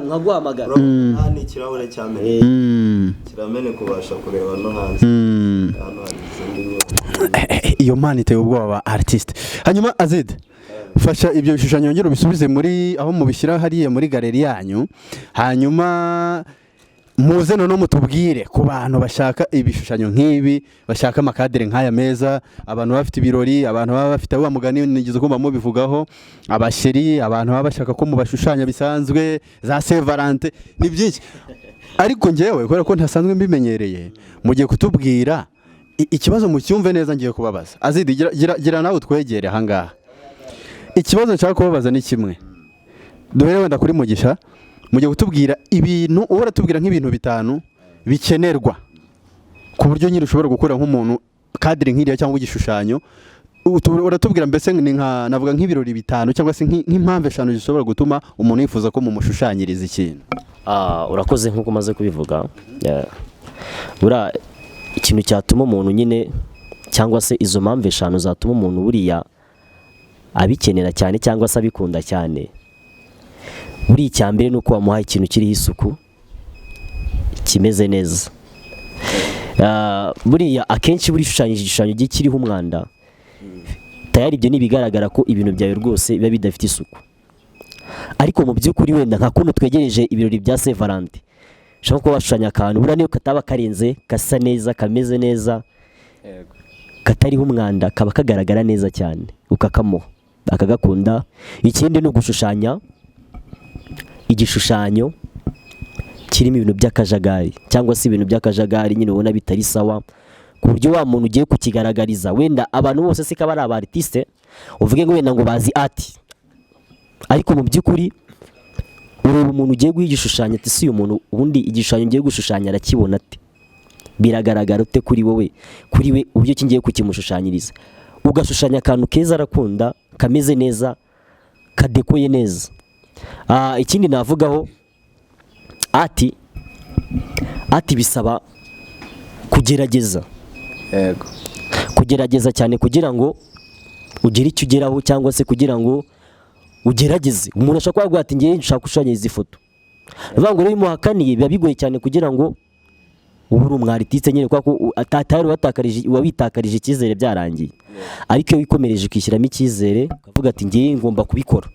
Nkaguhamagara. Urabona ni ikirahure cyameneka, kirameneka, ubasha kureba no hanze. Hano hari izindi nyubako. Iyo mpano iteye ubwoba ba artiste. Hanyuma Azid, fasha ibyo bishushanyo wongere ubisubize muri aho mubishyira hariya muri galeri yanyu, hanyuma muze noneho mutubwire ku bantu bashaka ibishushanyo nk'ibi, bashaka amakadere nk'aya meza, abantu baba bafite ibirori, abantu baba bafite wa mugani nigeze kumva mubivugaho, abasheri, abantu baba bashaka ko mubashushanya bisanzwe, za Saint Valentin, ni byinshi. Ariko ngewe kubera ko ntasanzwe mbimenyereye, mugiye kutubwira ikibazo mucyumve neza ngiye kubabaza. Azidi, gira nawe utwegere ahangaha. Ikibazo nshaka kubabaza ni kimwe, duhere wenda kuri Mugisha. Mugiye kutubwira ibintu, uba uratubwira nk'ibintu bitanu bikenerwa ku buryo nyine ushobora gukora nk'umuntu kadire nk'iriya cyangwa igishushanyo. Uratubwira mbese ni nka navuga nk'ibirori bitanu cyangwa se nk'impamvu eshanu zishobora gutuma umuntu yifuza ko mumushushanyiriza ikintu. Urakoze. Nk'uko umaze kubivuga, buriya ikintu cyatuma umuntu nyine Cyangwa se izo mpamvu 5 zatuma umuntu buriya abikenera cyane cyangwa se abikunda cyane. Buriya icya mbere ni uko wamuha ikintu kiriho isuku, kimeze neza. Buriya akenshi buri shushanyije igishushanyo kiriho umwanda, tayari ibyo nibigaragara ko ibintu byawe rwose biba bidafite isuku. Ariko mu by'ukuri wenda nka kuno twegereje ibirori bya Saint Valentin, ushobora kuba washushanya akantu buriya niyo kataba karenze, gasa neza, kameze neza, katariho umwanda, kaba kagaragara neza cyane, ukakamuha akagakunda. Ikindi ni ugushushanya igishushanyo kirimo ibintu by'akajagari, cyangwa se ibintu by'akajagari nyine ubona bitari sawa, ku buryo wa muntu ugiye kukigaragariza, wenda abantu bose se kaba ari aba artiste, uvuge ngo wenda ngo bazi art, ariko mu by'ukuri ureba umuntu ugiye guha igishushanyo ati si uyu muntu ubundi igishushanyo ngiye gushushanya arakibona ate, biragaragara ute kuri wowe, kuri we uburyo ki ngiye kukimushushanyiriza. Ugashushanya akantu keza arakunda, kameze neza, kadekoye neza. Ikindi navugaho, ati bisaba kugerageza. Yego. Kugerageza cyane kugira ngo ugire icyo ugeraho, cyangwa se kugira ngo ugerageze. Umuntu ashobora kuba ati ngiye nshaka gushushanyiriza ifoto, bivuga ngo rero iyo umuhakaniye biba bigoye cyane kugira ngo ube uri umwaritiste nyine, kubera ko atari wabitakarije icyizere byarangiye. Ariko iyo wikomereje ukishyiramo icyizere ukavuga ati ngiye ngomba kubikora,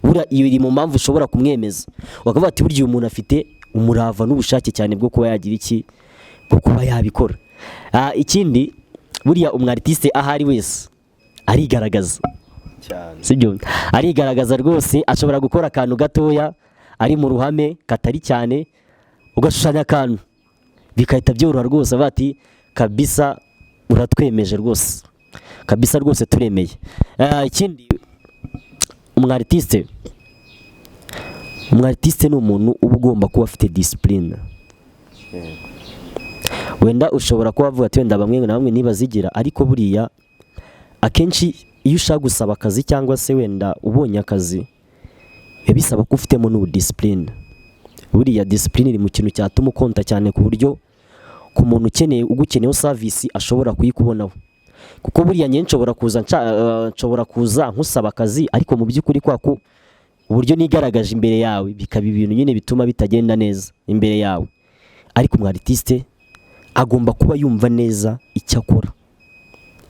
buriya iyo iri mu mpamvu ushobora kumwemeza, bakavuga ati burya uyu muntu afite umurava n'ubushake cyane bwo kuba yagira iki, bwo kuba yabikora. Ikindi buriya umwaritiste aho ari wese arigaragaza cyane, sibyo? Arigaragaza rwose, ashobora gukora akantu gatoya ari mu ruhame katari cyane, ugashushanya akantu bigahita byoroha rwose, bati kabisa uratwemeje rwose, kabisa rwose turemeye. Ikindi umwaritiste ni umuntu uba ugomba kuba afite discipline. Wenda ushobora kuba wavuga ati wenda bamwe na bamwe ntibazigira, ariko buriya akenshi iyo ushaka gusaba akazi cyangwa se wenda ubonye akazi, biba bisaba ko ufitemo n'ubudiscipline. Buriya discipline iri mu kintu cyatuma ukonta cyane, ku buryo ku muntu ukeneye ugukeneyeho service ashobora kuyikubonaho. Kuko buriya njye nshobora kuza nkusaba akazi, ariko mu by'ukuri kwa ko uburyo nigaragaje imbere yawe bikaba ibintu nyine bituma bitagenda neza imbere yawe. Ariko umu artiste agomba kuba yumva neza icyo akora,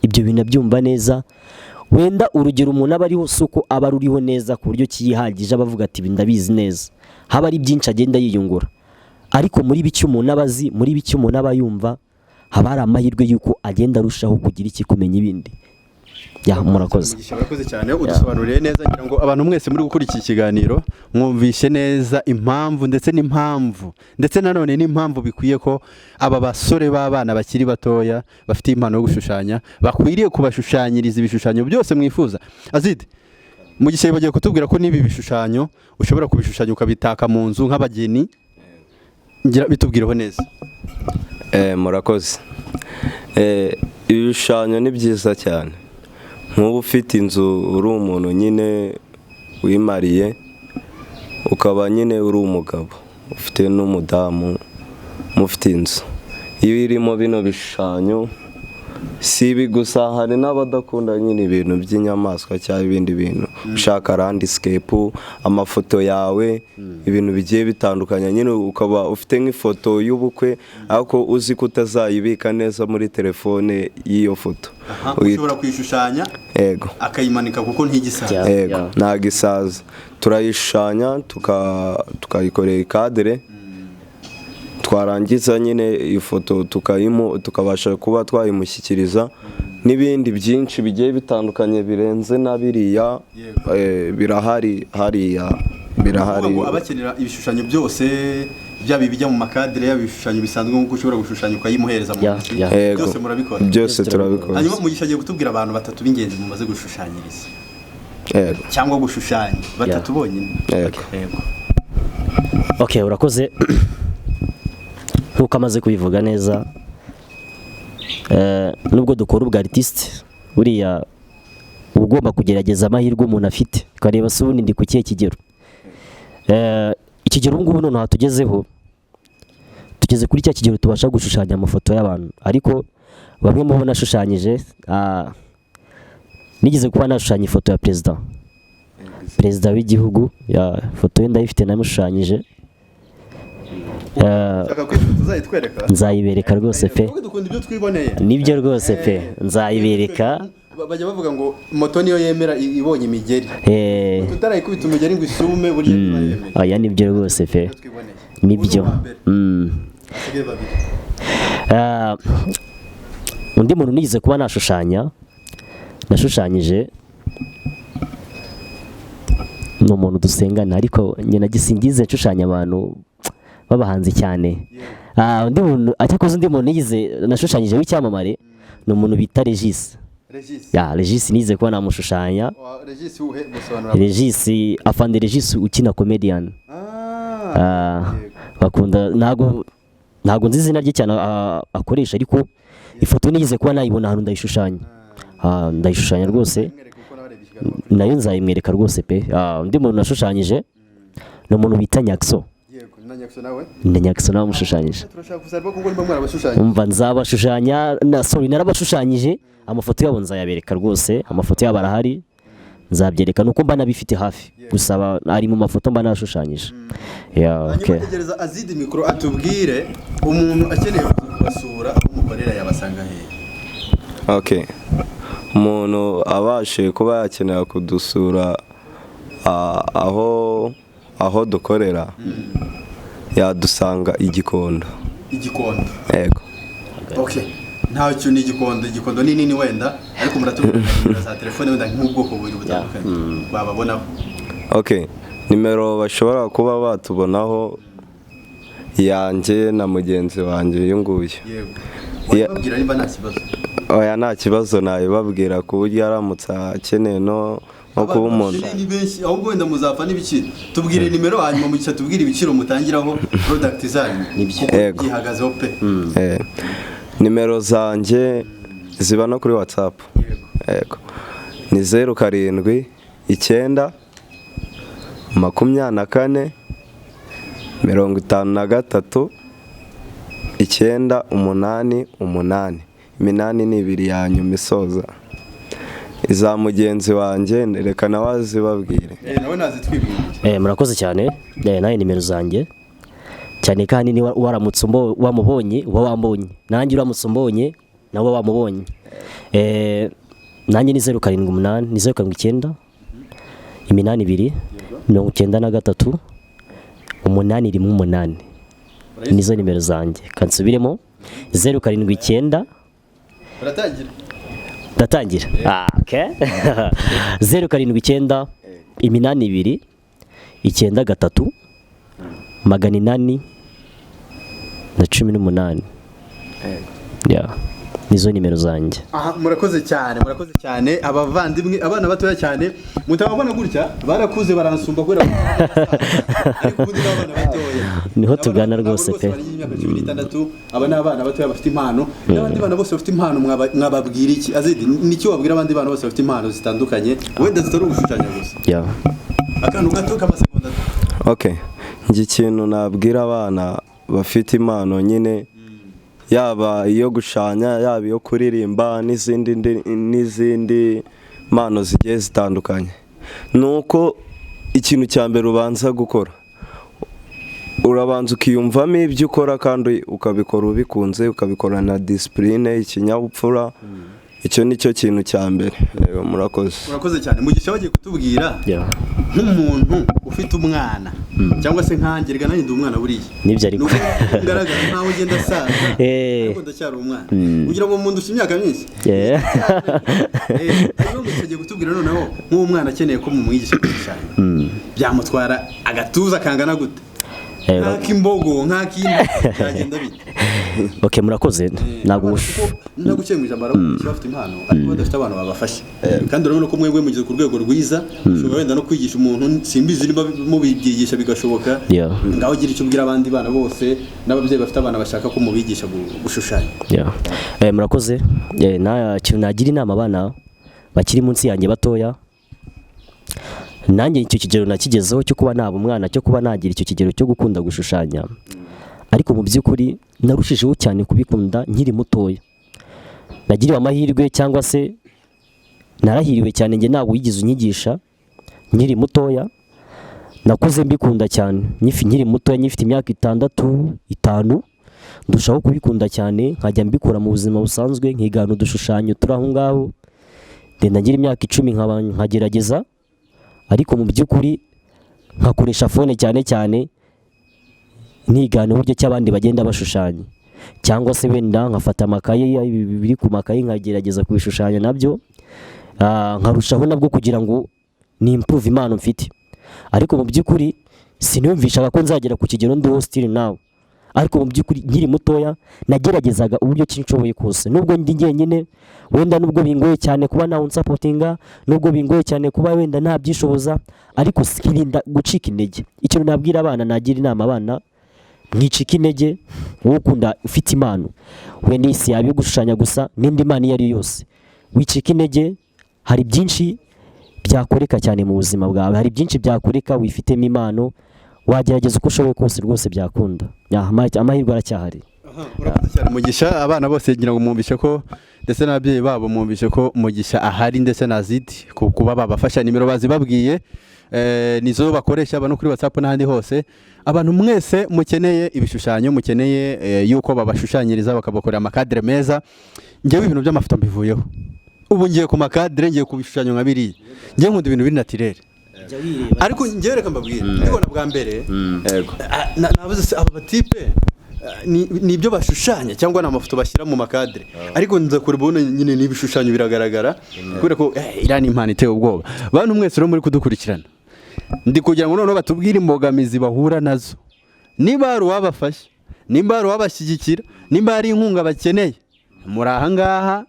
ibyo bintu abyumva neza. Wenda urugero umuntu aba ariho si uko aba aruriho neza ku buryo kiyihagije, aba avuga ati ibi ndabizi neza, haba ari byinshi agenda yiyungura. Ariko muri bike umuntu aba azi, muri bike umuntu aba yumva, haba hari amahirwe y'uko agenda arushaho kugira iki, kumenya ibindi. Ya, murakoze. Murakoze cyane, udusobanuriye neza. Ngira ngo abantu mwese muri gukora iki kiganiro mwumvishe neza impamvu, ndetse n'impamvu, ndetse nanone n'impamvu bikwiye ko aba basore b'abana bakiri batoya bafite impano yo gushushanya bakwiriye kubashushanyiriza ibishushanyo byose mwifuza. Azide Mugisha bagiye kutubwira ko n'ibi bishushanyo ushobora kubishushanya ukabitaka mu nzu nk'abageni, ngira bitubwireho neza. Murakoze. Ibishushanyo ni byiza cyane. Nk'ubu ufite inzu uri umuntu nyine wimariye, ukaba nyine uri umugabo ufite n'umudamu mufite inzu, iyo irimo bino bishushanyo, si ibi gusa, hari n'abadakunda nyine ibintu by'inyamaswa cyangwa ibindi bintu, ushaka landscape, amafoto yawe, ibintu bigiye bitandukanye nyine, ukaba ufite nk'ifoto y'ubukwe ariko uzi ko utazayibika neza muri telefone y'iyo foto, ushobora kuyishushanya yego, akayimanika kuko ntigisaza. Yego, ntabwo isaza, turayishushanya tukayikorera ikadere, twarangiza nyine ifoto tukabasha kuba twayimushyikiriza. N'ibindi byinshi bigiye bitandukanye birenze na biriya, birahari hariya, birahari. Abakenera ibishushanyo byose, byaba ibijya mu makadere, yaba ibishushanyo bisanzwe nk'uko ushobora gushushanya ukayimuhereza mu ntoki, byose murabikora? Byose turabikora. Hanyuma Mugisha agiye kutubwira abantu batatu b'ingenzi mumaze gushushanyiriza cyangwa gushushanya, batatu bonyine. Yego. Okay, urakoze. Nkuko amaze kubivuga neza, nubwo dukora ubwa artiste, buriya uba ugomba kugerageza amahirwe umuntu afite, ukareba se ubundi ndi ku kihe kigero. Ikigero ubu ngubu noneho tugezeho, tugeze kuri cya kigero tubasha gushushanya amafoto y'abantu, ariko Bamwe mu bo nashushanyije, nigeze kuba nashushanya ifoto ya perezida w'igihugu. Ya foto ye ndayifite, namushushanyije. Shaka kwifoto uzayitwereka. Nzayibereka rwose pe. Kuko dukunda ibyo twiboneye. Nibyo rwose pe, nzayibereka. Bajya bavuga ngo moto niyo yemera ibonye imigeri. Tutarayikubita umugeri ngo isume, burya ntibayemeye. Oya, nibyo rwose pe. Ibyo twiboneye. Nibyo. Ubu ni uwa mbere. Hasigaye babiri. Undi muntu nigeze kuba nashushanya, nashushanyije, ni umuntu dusengana, ariko njye nagisingize nshushanya abantu b'abahanzi cyane. Undi muntu ariko, undi muntu nigeze nashushanyije w'icyamamare ni umuntu bita Regis. Regis. Ya, Regis nigeze kuba namushushanya. Regis uhe gusobanura? Regis afande, Regis ukina comedian. Bakunda, ntago nzi izina rye cyane akoresha, ariko ifoto nigeze kuba nayibona ahantu ndayishushanya. Ndayishushanya rwose. Mwereke uko nawe arebye ikiganiro. Nayo nzayimwereka rwose pe. Undi muntu nashushanyije ni umuntu bita Nyakso. Yego, na Nyakso nawe. Ni Nyakso nawe wamushushanyije. Turashaka kuzareba kuko niba mwarabashushanyije. Umva, nzabashushanya na, sorry, narabashushanyije, amafoto yabo nzayabereka rwose. Amafoto yabo arahari, nzabyereka, nuko mba nabifite hafi gusa ari mu mafoto mba nashushanyije. Yeah, Hanyuma okay. tegereza azidi mikoro atubwire, umuntu akeneye kuza kubasura aho mukorera yabasanga hehe? Okay. Umuntu abashije kuba yakenera kudusura aho dukorera, yadusanga i Gikondo. Igikondo? Yego. Okay, nta kintu ni Igikondo. Igikondo ni nini wenda, ariko muratubwira nimero za telefone wenda nk'ubwoko bubiri butandukanye bababonaho. Okay, nimero bashobora kuba batubonaho, yanjye na mugenzi wanjye uyu nguyu. Yego. Yeah. Wababwira niba nta kibazo. Oya, nta kibazo, nabibabwira, ku buryo aramutse akeneye no nko kuba umuntu Abantu ni benshi, ahubwo wenda muzapfa n'ibiciro. Tubwire nimero, hanyuma mugisha tubwire ibiciro mutangiraho product zanyu. Nibyo. Kuko Yego. byihagazeho pe. Nimero zanjye ziba no kuri WhatsApp. Yego, ni 079 24 53 988. Iminani ni ibiri ya nyuma isoza. Iza mugenzi wanjye reka nawe azibabwire. Nawe nazitwibwiriye. Murakoze cyane. Nawe nimero zanjye, cyane kandi niba waramutse wamubonye uba wambonye, nanjye uramutse umbonye nawe wamubonye. Nanjye ni 078, ni 079 8 2 93 818. Nizo nimero zanjye. Kansubiremo: 079. Baratangira. Ndatangira. Okay. 079 8 2 93 818. Yeah. Nizo nimero zanjye. Aha, murakoze cyane, murakoze cyane abavandimwe. Abana batoya cyane mutababona gutya, barakuze baransumba kubera ko, ariko ubundi ni abana batoya. Niho Abana tugana ntabwo rwose pe. Bari imyaka 16. Aba ni abana batoya bafite impano, n'abandi bana bose bafite impano mwababwira iki? Azidi, nicyo wabwira abandi bana bose bafite impano zitandukanye, wenda zitari ugushushanya gusa? Yeah. Akantu gato k'amasegonda atatu. Okay, njye ikintu nabwira abana bafite impano nyine, yaba iyo gushushanya, yaba iyo kuririmba n'izindi mpano zigiye zitandukanye, ni uko ikintu cya mbere ubanza gukora, urabanza ukiyumvamo ibyo ukora kandi ukabikora ubikunze, ukabikora na discipline, ikinyabupfura. Icyo ni cyo kintu cya mbere. Murakoze. Murakoze cyane. Mugisha bagiye kutubwira Yeah. nk'umuntu ufite umwana cyangwa se nkanjye, rega nanjye ndi umwana buriya. Nibyo ariko. Nubwo ngaragara nkaho ugenda asaza, ariko ndacyari umwana, kugira ngo mundushe imyaka myinshi. Hanyuma Mugisha agiye kutubwira noneho nk'umwana akeneye ko mumwigisha gushushanya, byamutwara agatuza kangana gute? Nk'ak'imbogo, nk'ak'inka, byagenda bite? Okay, murakoze. Ntabwo Kuko naguciye mu ijambo, aravuga bafite impano ariko badafite abantu babafasha, kandi urabona ko mwebwe mugeze ku rwego rwiza, ushobora wenda no kwigisha umuntu, simbizi niba mubibyigisha bigashoboka. Ngaho ugira icyo ubwira abandi bana bose n'ababyeyi bafite abana bashaka ko mubigisha gushushanya. Yeah. Murakoze. Na kintu nagira inama abana bakiri munsi yanjye batoya, nanjye icyo kigero nakigezeho cyo kuba naba umwana, cyo kuba nagira icyo kigero cyo gukunda gushushanya, ariko mu by'ukuri narushijeho cyane kubikunda nkiri mutoya. Nagiriwe amahirwe cyangwa se narahiriwe cyane, njye ntabwo wigeze unyigisha nkiri mutoya. Nakuze mbikunda cyane nkiri mutoya, nyifite imyaka 6, 5, ndushaho kubikunda cyane, nkajya mbikora mu buzima busanzwe, nkigana udushushanyo turi aho ngaho. Ndenda ngira imyaka 10 nkaba nkagerageza, ariko mu by'ukuri nkakoresha phone cyane cyane, nigana uburyo ki abandi bagenda bashushanya, cyangwa se wenda nkafata amakaye, biri ku makaye, nkagerageza kubishushanya nabyo, nkarushaho nabwo kugira ngo ni improve impano mfite. Ariko mu by'ukuri siniyumvishaga ko nzagera ku kigero ndiho still now. Ariko mu by'ukuri nkiri mutoya nageragezaga uburyo ki nshoboye kose, nubwo ndi njyenyine, wenda nubwo bingoye cyane kuba nawe unsupportinga, nubwo bingoye cyane kuba wenda ntabyishoboza, ariko sikirinda gucika intege. Ikintu nabwira abana, nagira inama abana: mwicika intege. Wowe ukunda, ufite impano, wenda isi yaba iyo gushushanya gusa n'indi mpano iyo ari yo yose, wicika intege. Hari byinshi byakoreka cyane mu buzima bwawe, hari byinshi byakoreka wifitemo impano. Wagerageza uko ushoboye kose, rwose byakunda. Amahirwe aracyahari. Urakoze cyane, Mugisha. Abana bose ngira ngo mwumvishe ko, ndetse n'ababyeyi babo mwumvishe ko Mugisha ahari, ndetse na Zidi kuba babafasha. Nimero bazibabwiye, nizo bakoresha aba no kuri WhatsApp n'ahandi hose. Abantu mwese mukeneye ibishushanyo, mukeneye yuko babashushanyiriza, bakabakorera amakadere meza. Ngewe ibintu by'amafoto mbivuyeho, ubu ngiye ku makadere, ngiye ku bishushanyo nka biriya. Ngewe nkunda ibintu biri naturel. Ariko ngewe reka mbabwire, ndibona bwa mbere. Yego. Nabuze se aba batipe, ni ibyo bashushanya cyangwa ni amafoto bashyira mu makadere? Ariko nza kureba ubona nyine ni ibishushanyo, biragaragara, kubera ko iriya ni impano iteye ubwoba. Bantu mwese rero muri kudukurikirana, ndi kugira ngo noneho batubwire imbogamizi bahura nazo, niba hari uwabafasha, nimba hari uwabashyigikira, nimba hari inkunga bakeneye. Muri aha ngaha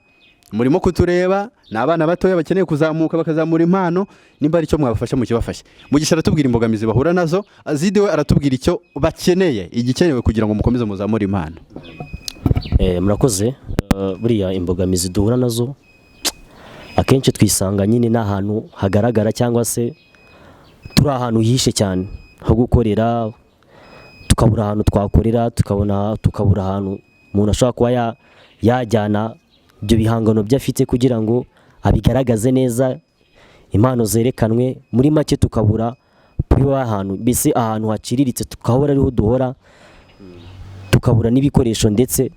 murimo kutureba ni abana batoya bakeneye kuzamuka, bakazamura impano. Nimba hari icyo mwabafasha, mukibafashe. Mugisha aratubwira imbogamizi bahura nazo, Azidi we aratubwira icyo bakeneye, igikenewe kugira ngo mukomeze muzamure impano. Murakoze. Buriya imbogamizi duhura nazo, akenshi twisanga nyine n'ahantu hagaragara cyangwa se turi ahantu hihishe cyane ho gukorera, tukabura ahantu twakorera, tukabura ahantu umuntu ashobora kuba yajyana ibyo bihangano bye afite kugira ngo abigaragaze neza, impano zerekanwe. Muri make tukabura kuba ahantu, mbese ahantu haciriritse, tukahora ariho duhora, tukabura n'ibikoresho, ndetse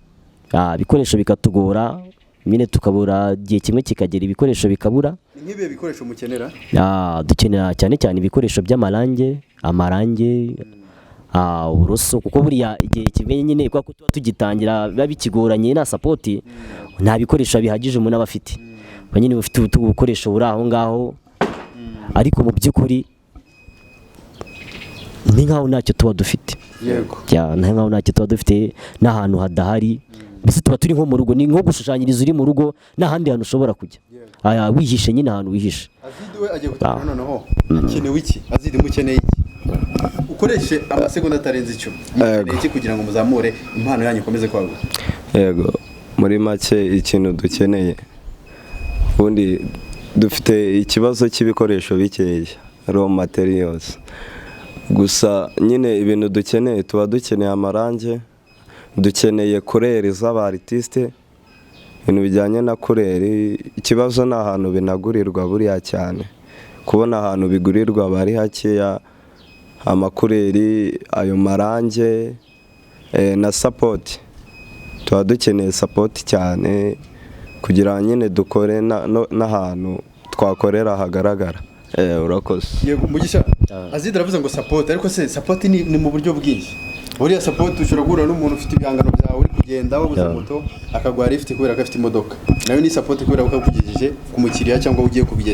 ibikoresho bikatugora nyine, tukabura igihe kimwe kikagera ibikoresho bikabura. Ni nk'ibihe bikoresho mukenera? Dukenera cyane cyane ibikoresho by'amarange, amarange, uburoso, kuko buriya igihe kimwe nyine kubera ko tuba tugitangira biba bikigoranye, nta support, nta bikoresho bihagije umuntu aba afite. Uba nyine ufite ubukoresho buri aho ngaho, ariko mu by'ukuri ni nkaho ntacyo tuba dufite. Ni nkaho ntacyo tuba dufite, n'ahantu hadahari, mbese tuba turi nko mu rugo, ni nko gushushanyiriza uri mu rugo, nta handi hantu ushobora kujya. Aya, wihishe nyine ahantu wihishe. Azidi we agiye kutubwira noneho hakenewe iki. Azidi, mukeneye iki? Ukoreshe amasegonda atarenze 10. Mukeneye iki kugira ngo muzamure impano yanyu, ikomeze kwaguka? Yego, muri make ikintu dukeneye, ubundi dufite ikibazo cy'ibikoresho bikeya, raw materials gusa. Nyine ibintu dukeneye, tuba dukeneye amarange, dukeneye couleur z'aba artiste, ibintu bijyanye na couleur. Ikibazo ni ahantu binagurirwa buriya cyane, kubona ahantu bigurirwa bari hakeya, ama couleur, ayo marange, na support. Tuba dukeneye support cyane kugira ngo nyine dukore n'ahantu twakorera hagaragara. Urakoze. Yego, Mugisha. Azidi aravuze ngo support, ariko se support ni mu buryo bwinshi. Buriya support ushobora guhura n'umuntu ufite ibihangano byawe, uri kugenda wabuze moto, akaguha lift kubera ko afite imodoka, nayo ni support kubera ko akugejeje ku mukiriya cyangwa ugiye kubyi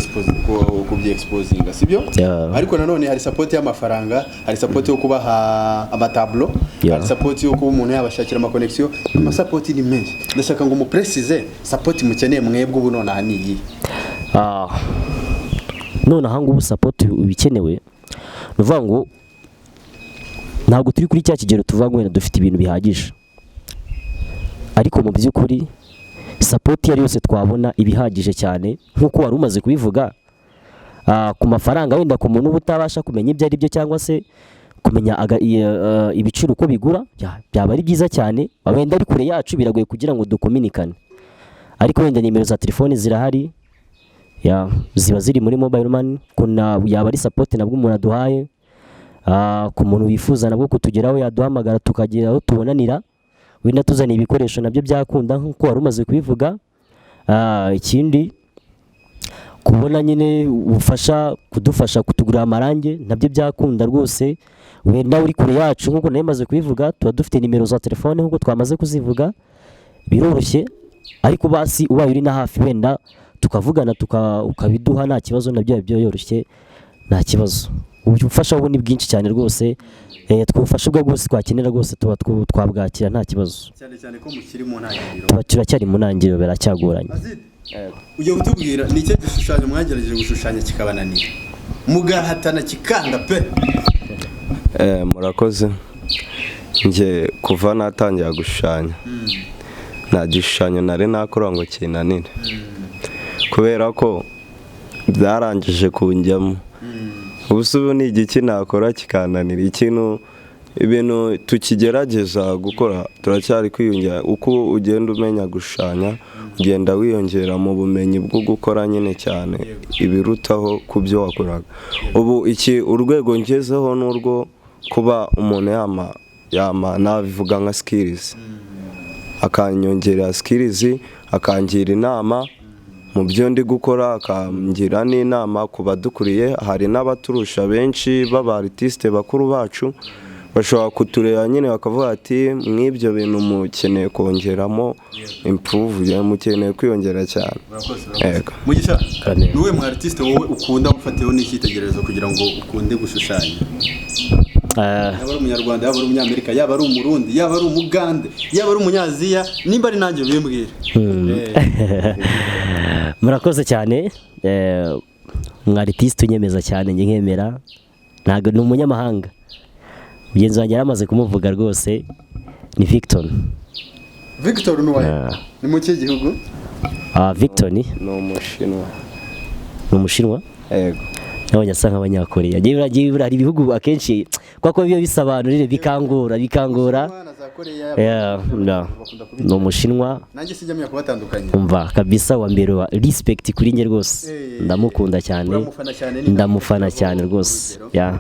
exposinga, sibyo? Yeah. Ariko nanone hari support y'amafaranga, hari support yo kubaha amatablo, hari support yo kuba umuntu yabashakira ama connection. Ama support ni menshi. Ndashaka ngo muprécise support mukeneye mwebwe ubu nonaha ni iyihe? None aha ngubu support ibikenewe, ni ukuvuga ngo ntabwo turi kuri cya kigero tuvuga ngo wenda dufite ibintu bihagije, ariko mu by'ukuri support iyo ari yose twabona iba ihagije cyane, nk'uko wari umaze kubivuga. Ku mafaranga, wenda ku muntu uba utabasha kumenya ibyo ari byo cyangwa se kumenya ibiciro uko bigura, byaba ari byiza cyane. Wenda ari kure yacu, biragoye kugira ngo dukominikane. Ariko wenda nimero za telefoni zirahari, ya ziba ziri muri mobile money, kuna yaba ari support nabwo umuntu aduhaye. Ku muntu wifuza nabwo kutugeraho yaduhamagara, tukagera aho tubonanira, wenda tuzaniye ibikoresho nabyo byakunda nk'uko wari umaze kubivuga. Ikindi kubona nyine ubufasha, kudufasha kutugurira amarangi nabyo byakunda rwose. Wenda uri kure yacu nk'uko nari maze kubivuga, tuba dufite nimero za telefone nk'uko twamaze kuzivuga, biroroshye. Ariko basi ubaye uri na hafi wenda tukavugana, ukabiduha nta kibazo, nabyo biba byoroshye, nta kibazo. Ubufasha ubu ni bwinshi cyane rwose, twufasha ubwo bwose twakenera rwose tuba twabwakira nta kibazo. Cyane cyane ko mukiri mu ntangiriro. Tuba turacyari mu ntangiriro, biracyagoranye. Azid, ugiye kutubwira ni ikihe gishushanyo mwagerageje gushushanya kikabananira, mugahatana kikanga pe? Murakoze. Njye kuva natangira gushushanya nta gishushanyo nari nakora ngo kinanire, kubera ko byarangije kunjyamo. Ubu se ubu ni igiki nakora kikananira? Ikintu ibintu tukigerageza gukora, turacyari kwiyongera. Uko ugenda umenya gushushanya, ugenda wiyongera mu bumenyi bwo gukora nyine cyane ibirutaho ku byo wakoraga. Ubu iki urwego ngezeho ni urwo kuba umuntu yama nabivuga nka skills, akanyongerera skills, akangira inama mu byo ndi gukora, akangira n'inama ku badukuriye. Hari n'abaturusha benshi b'aba artiste bakuru bacu, bashobora kutureba nyine bakavuga ati mw'ibyo bintu mukeneye kongeramo improve, mukeneye kwiyongera cyane. Yego. Mugisha, Kane. ni uwuhe mu artiste wowe ukunda ufatiyeho n'icyitegererezo kugira ngo ukunde gushushanya? Yaba ari umunyarwanda, yaba ari umunyamerika, yaba ari umurundi, yaba ari umugande, yaba ari umunyaziya, nimba ari nanjye ubimbwira. Murakoze cyane. Umu artiste unyemeza cyane njye nkemera ntabwo ni umunyamahanga, mugenzi wanjye yaramaze kumuvuga rwose, ni Victor. Victor Nuwaye ni mu kihe gihugu? Victor ni Ni umushinwa. Ni umushinwa. Yego. Nabonye asa nk'abanyakoreya. Njyewe hari ibihugu akenshi kuko biba bisobanurire bikangora. Abana za Koreya Yeah, no. bakunda Ni umushinwa. Nanjye sijya menya kubatandukanya. Umva kabisa, wa mbere wa respect kuri njye rwose. Ndamukunda cyane. Uramufana cyane, ni Ndamufana cyane rwose, yeah.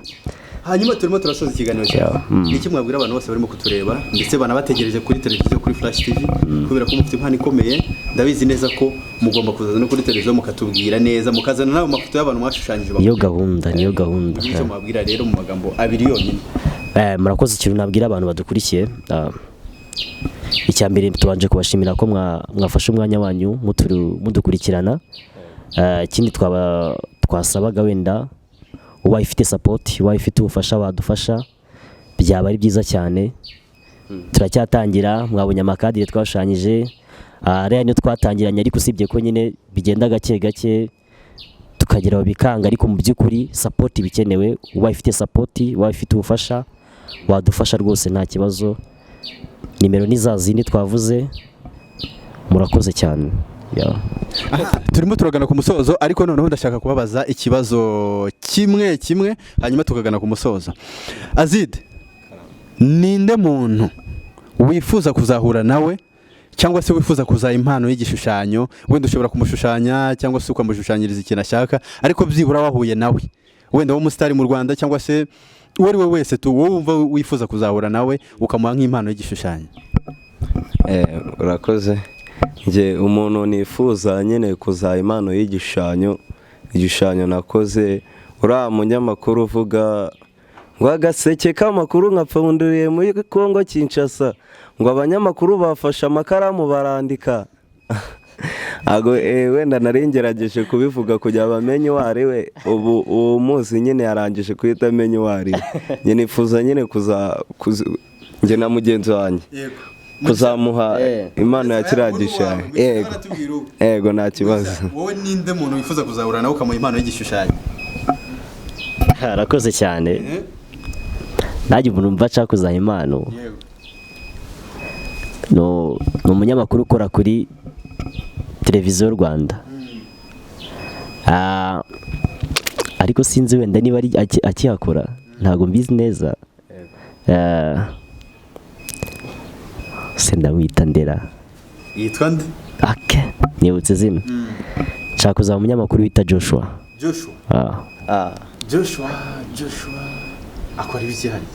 Hanyuma turimo turasoza ikiganiro cyawe. Ni iki mwabwira abantu bose barimo kutureba ndetse banabategereje kuri televiziyo, kuri Flash TV? Kubera ko mufite impano ikomeye, ndabizi neza ko mugomba kuzaza no kuri televiziyo mukatubwira neza, mukazana n'ayo mafoto y'abantu mwashushanyije. Niyo gahunda, niyo gahunda. Icyo mwabwira rero mu magambo abiri yonyine? Murakoze. Ikintu nabwira abantu badukurikiye, icya mbere tubanje kubashimira ko mwafashe umwanya wanyu mudukurikirana. Ikindi twaba twasabaga, wenda ubaye ufite support, ubaye ufite ubufasha wadufasha, byaba ari byiza cyane. Turacyatangira, mwabonye amakadire twashushanyije, ariya niyo twatangiranye, ariko usibye ko nyine bigenda gake gake tukagera aho bikanga, ariko mu by'ukuri support ibikenewe. Ubaye ufite support, ubaye ufite ubufasha wadufasha rwose nta kibazo. Nimero ni za zindi twavuze. Murakoze cyane. Yeah. Aha, turimo turagana ku musozo, ariko noneho ndashaka kubabaza ikibazo kimwe kimwe, hanyuma tukagana ku musozo. Azid, ninde muntu wifuza kuzahura nawe cyangwa se wifuza kuzaha impano y'igishushanyo? Wenda ushobora kumushushanya cyangwa se ukamushushanyiriza ikintu ashaka, ariko byibura wahuye nawe, wenda w'umusitari mu Rwanda cyangwa se uwo ari we wese tu wowe wumva wifuza kuzahura nawe ukamuha nk'impano y'igishushanyo. Urakoze. Njye umuntu nifuza nyine kuzaha impano y'igishushanyo, igishushanyo nakoze, uriya munyamakuru uvuga ngo agaseke k'amakuru nkapfunduriye muri Kongo Kinshasa, ngo abanyamakuru bafashe amakaramu barandika. Ntabwo wenda nari ngerageje kubivuga kugira ngo bamenye uwo ari we. Ubu uwo munsi nyine yarangije guhita amenya uwo ari we. Njye nifuza nyine kuza njye na mugenzi wanjye kuzamuha impano ya kiriya gishushanyo. Yego, yego, nta kibazo. Wowe ninde muntu wifuza kuzahura nawe ukamuha impano y'igishushanyo? Arakoze cyane. Nanjye umuntu mva nshaka kuzaha impano ni umunyamakuru ukora kuri televiziyo Rwanda. Ariko sinzi wenda niba ari akihakora, ntabwo mbizi neza. Se ndamwita ndera? Yitwa nde? Ake. Nibutse izina. Nshaka kuzaba umunyamakuru bita Joshua. Joshua? Ah, Ah, Joshua, Joshua akora ibiki hariya?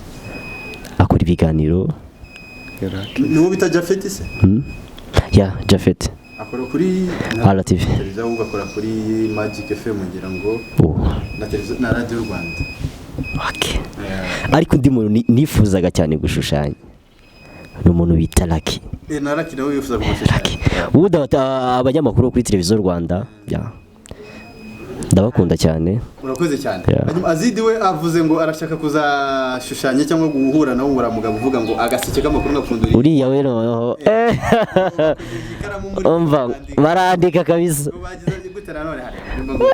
Akora ibiganiro. Niwo bita Jafeti se? Ya Jafet. Akora kuri RTV. Televiziyo, ahubwo akora kuri Magic FM, ngira ngo Oh. na televiziyo na Radiyo Rwanda. Okay. Ariko undi muntu nifuzaga cyane gushushanya ni umuntu bita Lucky. Na Lucky nawe wifuza kumushushanya? Lucky. Ubundi abanyamakuru bo kuri Televiziyo Rwanda, ya, ndabakunda cyane. Urakoze cyane. Yeah. Hanyuma Azidi we avuze ngo arashaka kuzashushanya cyangwa guhura nawe uriya mugabo uvuga ngo agaseke k'amakuru ngapfunduriye Uriya we noneho, ikaramu muri umva, barandika kabisa. Ngo bagize gute nanone hariya ngo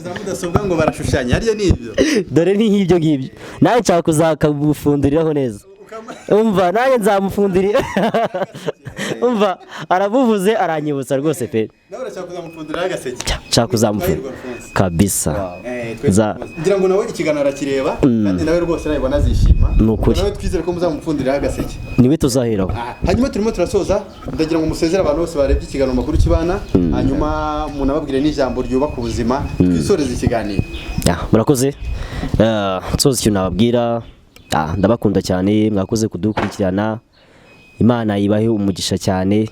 za mudasobwa ngo barashushanya hariya, ni ibyo? Dore ni nk'ibyo ngibyo, nawe nshaka kuzakagufunduriraho neza. Umva, nanjye nzamufundurira. Umva, aramuvuze aranyibutsa rwose pe. Nawe urashaka kuzamupfunduriraho agaseke? Nshaka kuzamufundura kabisa. Ngira ngo nawe ikiganiro arakireba, kandi nawe rwose nabibona azishima. Ni ukuri. Nawe twizere ko muzamupfunduriraho agaseke. Niwe tuzaheraho. Aha, hanyuma turimo turasoza, ndagira ngo musezere abantu bose barebye ikiganiro Makuru Kibana, hanyuma munababwire n'ijambo ryubaka ubuzima, twisoreze ikiganiro. Ya, murakoze. Nsoza ikintu nababwira, ndabakunda cyane, mwakoze kudukurikirana. Imana ibahe umugisha cyane.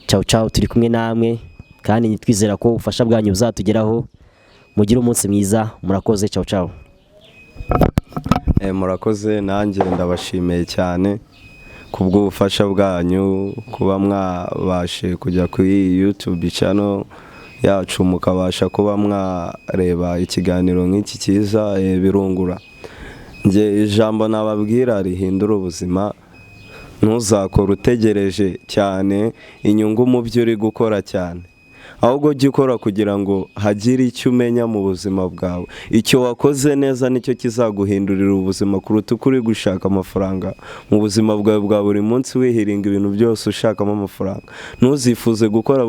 Ciao ciao, turi kumwe namwe kandi twizera ko ubufasha bwanyu buzatugeraho. Mugire umunsi mwiza, murakoze, ciao ciao. Murakoze, nanjye ndabashimiye cyane kubw'ubufasha bwanyu, kuba mwabashe kujya kuri YouTube channel yacu mukabasha kuba mwareba ikiganiro nk'iki cyiza, birungura. Njye ijambo nababwira rihindura ubuzima: ntuzakore utegereje cyane inyungu mu byo uri gukora cyane, ahubwo jya ukora kugira ngo hagire icyo umenya mu buzima bwawe. Icyo wakoze neza nicyo kizaguhindurira ubuzima kuruta uko uri gushaka amafaranga mu buzima bwawe bwa buri munsi, wihiringa ibintu byose ushakamo amafaranga. Ntuzifuze gukora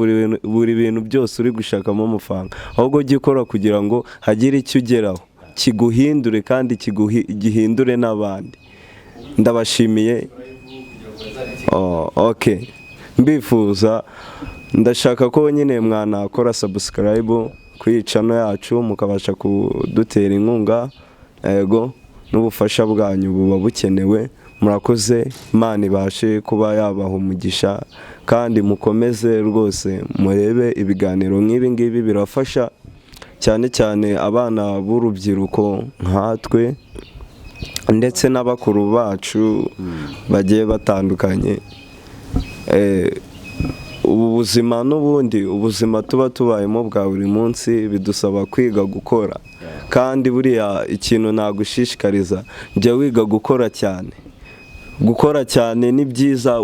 buri bintu byose uri gushakamo amafaranga, ahubwo jya ukora kugira ngo hagire icyo ugeraho kiguhindure kandi gihindure n'abandi. Ndabashimiye. Oh, okay, mbifuza, ndashaka ko nyine mwanakora subscribe kuri channel yacu, mukabasha kudutera inkunga. Yego, n'ubufasha bwanyu buba bukenewe. Murakoze, Imana ibashe kuba yabaha umugisha, kandi mukomeze rwose murebe ibiganiro nk'ibi ngibi, birafasha cyane cyane abana b'urubyiruko nkatwe ndetse n'abakuru bacu bagiye batandukanye. Ubu buzima n'ubundi ubuzima tuba tubayemo bwa buri munsi bidusaba kwiga gukora, kandi buriya ikintu nagushishikariza, jya wiga gukora cyane. Gukora cyane ni byiza,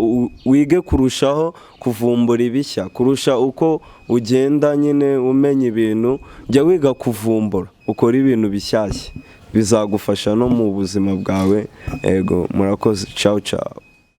wige kurushaho kuvumbura ibishya kurusha uko ugenda nyine umenya ibintu. Jya wiga kuvumbura, ukora ibintu bishyashya, bizagufasha no mu buzima bwawe. Ego, murakoze, ciao ciao.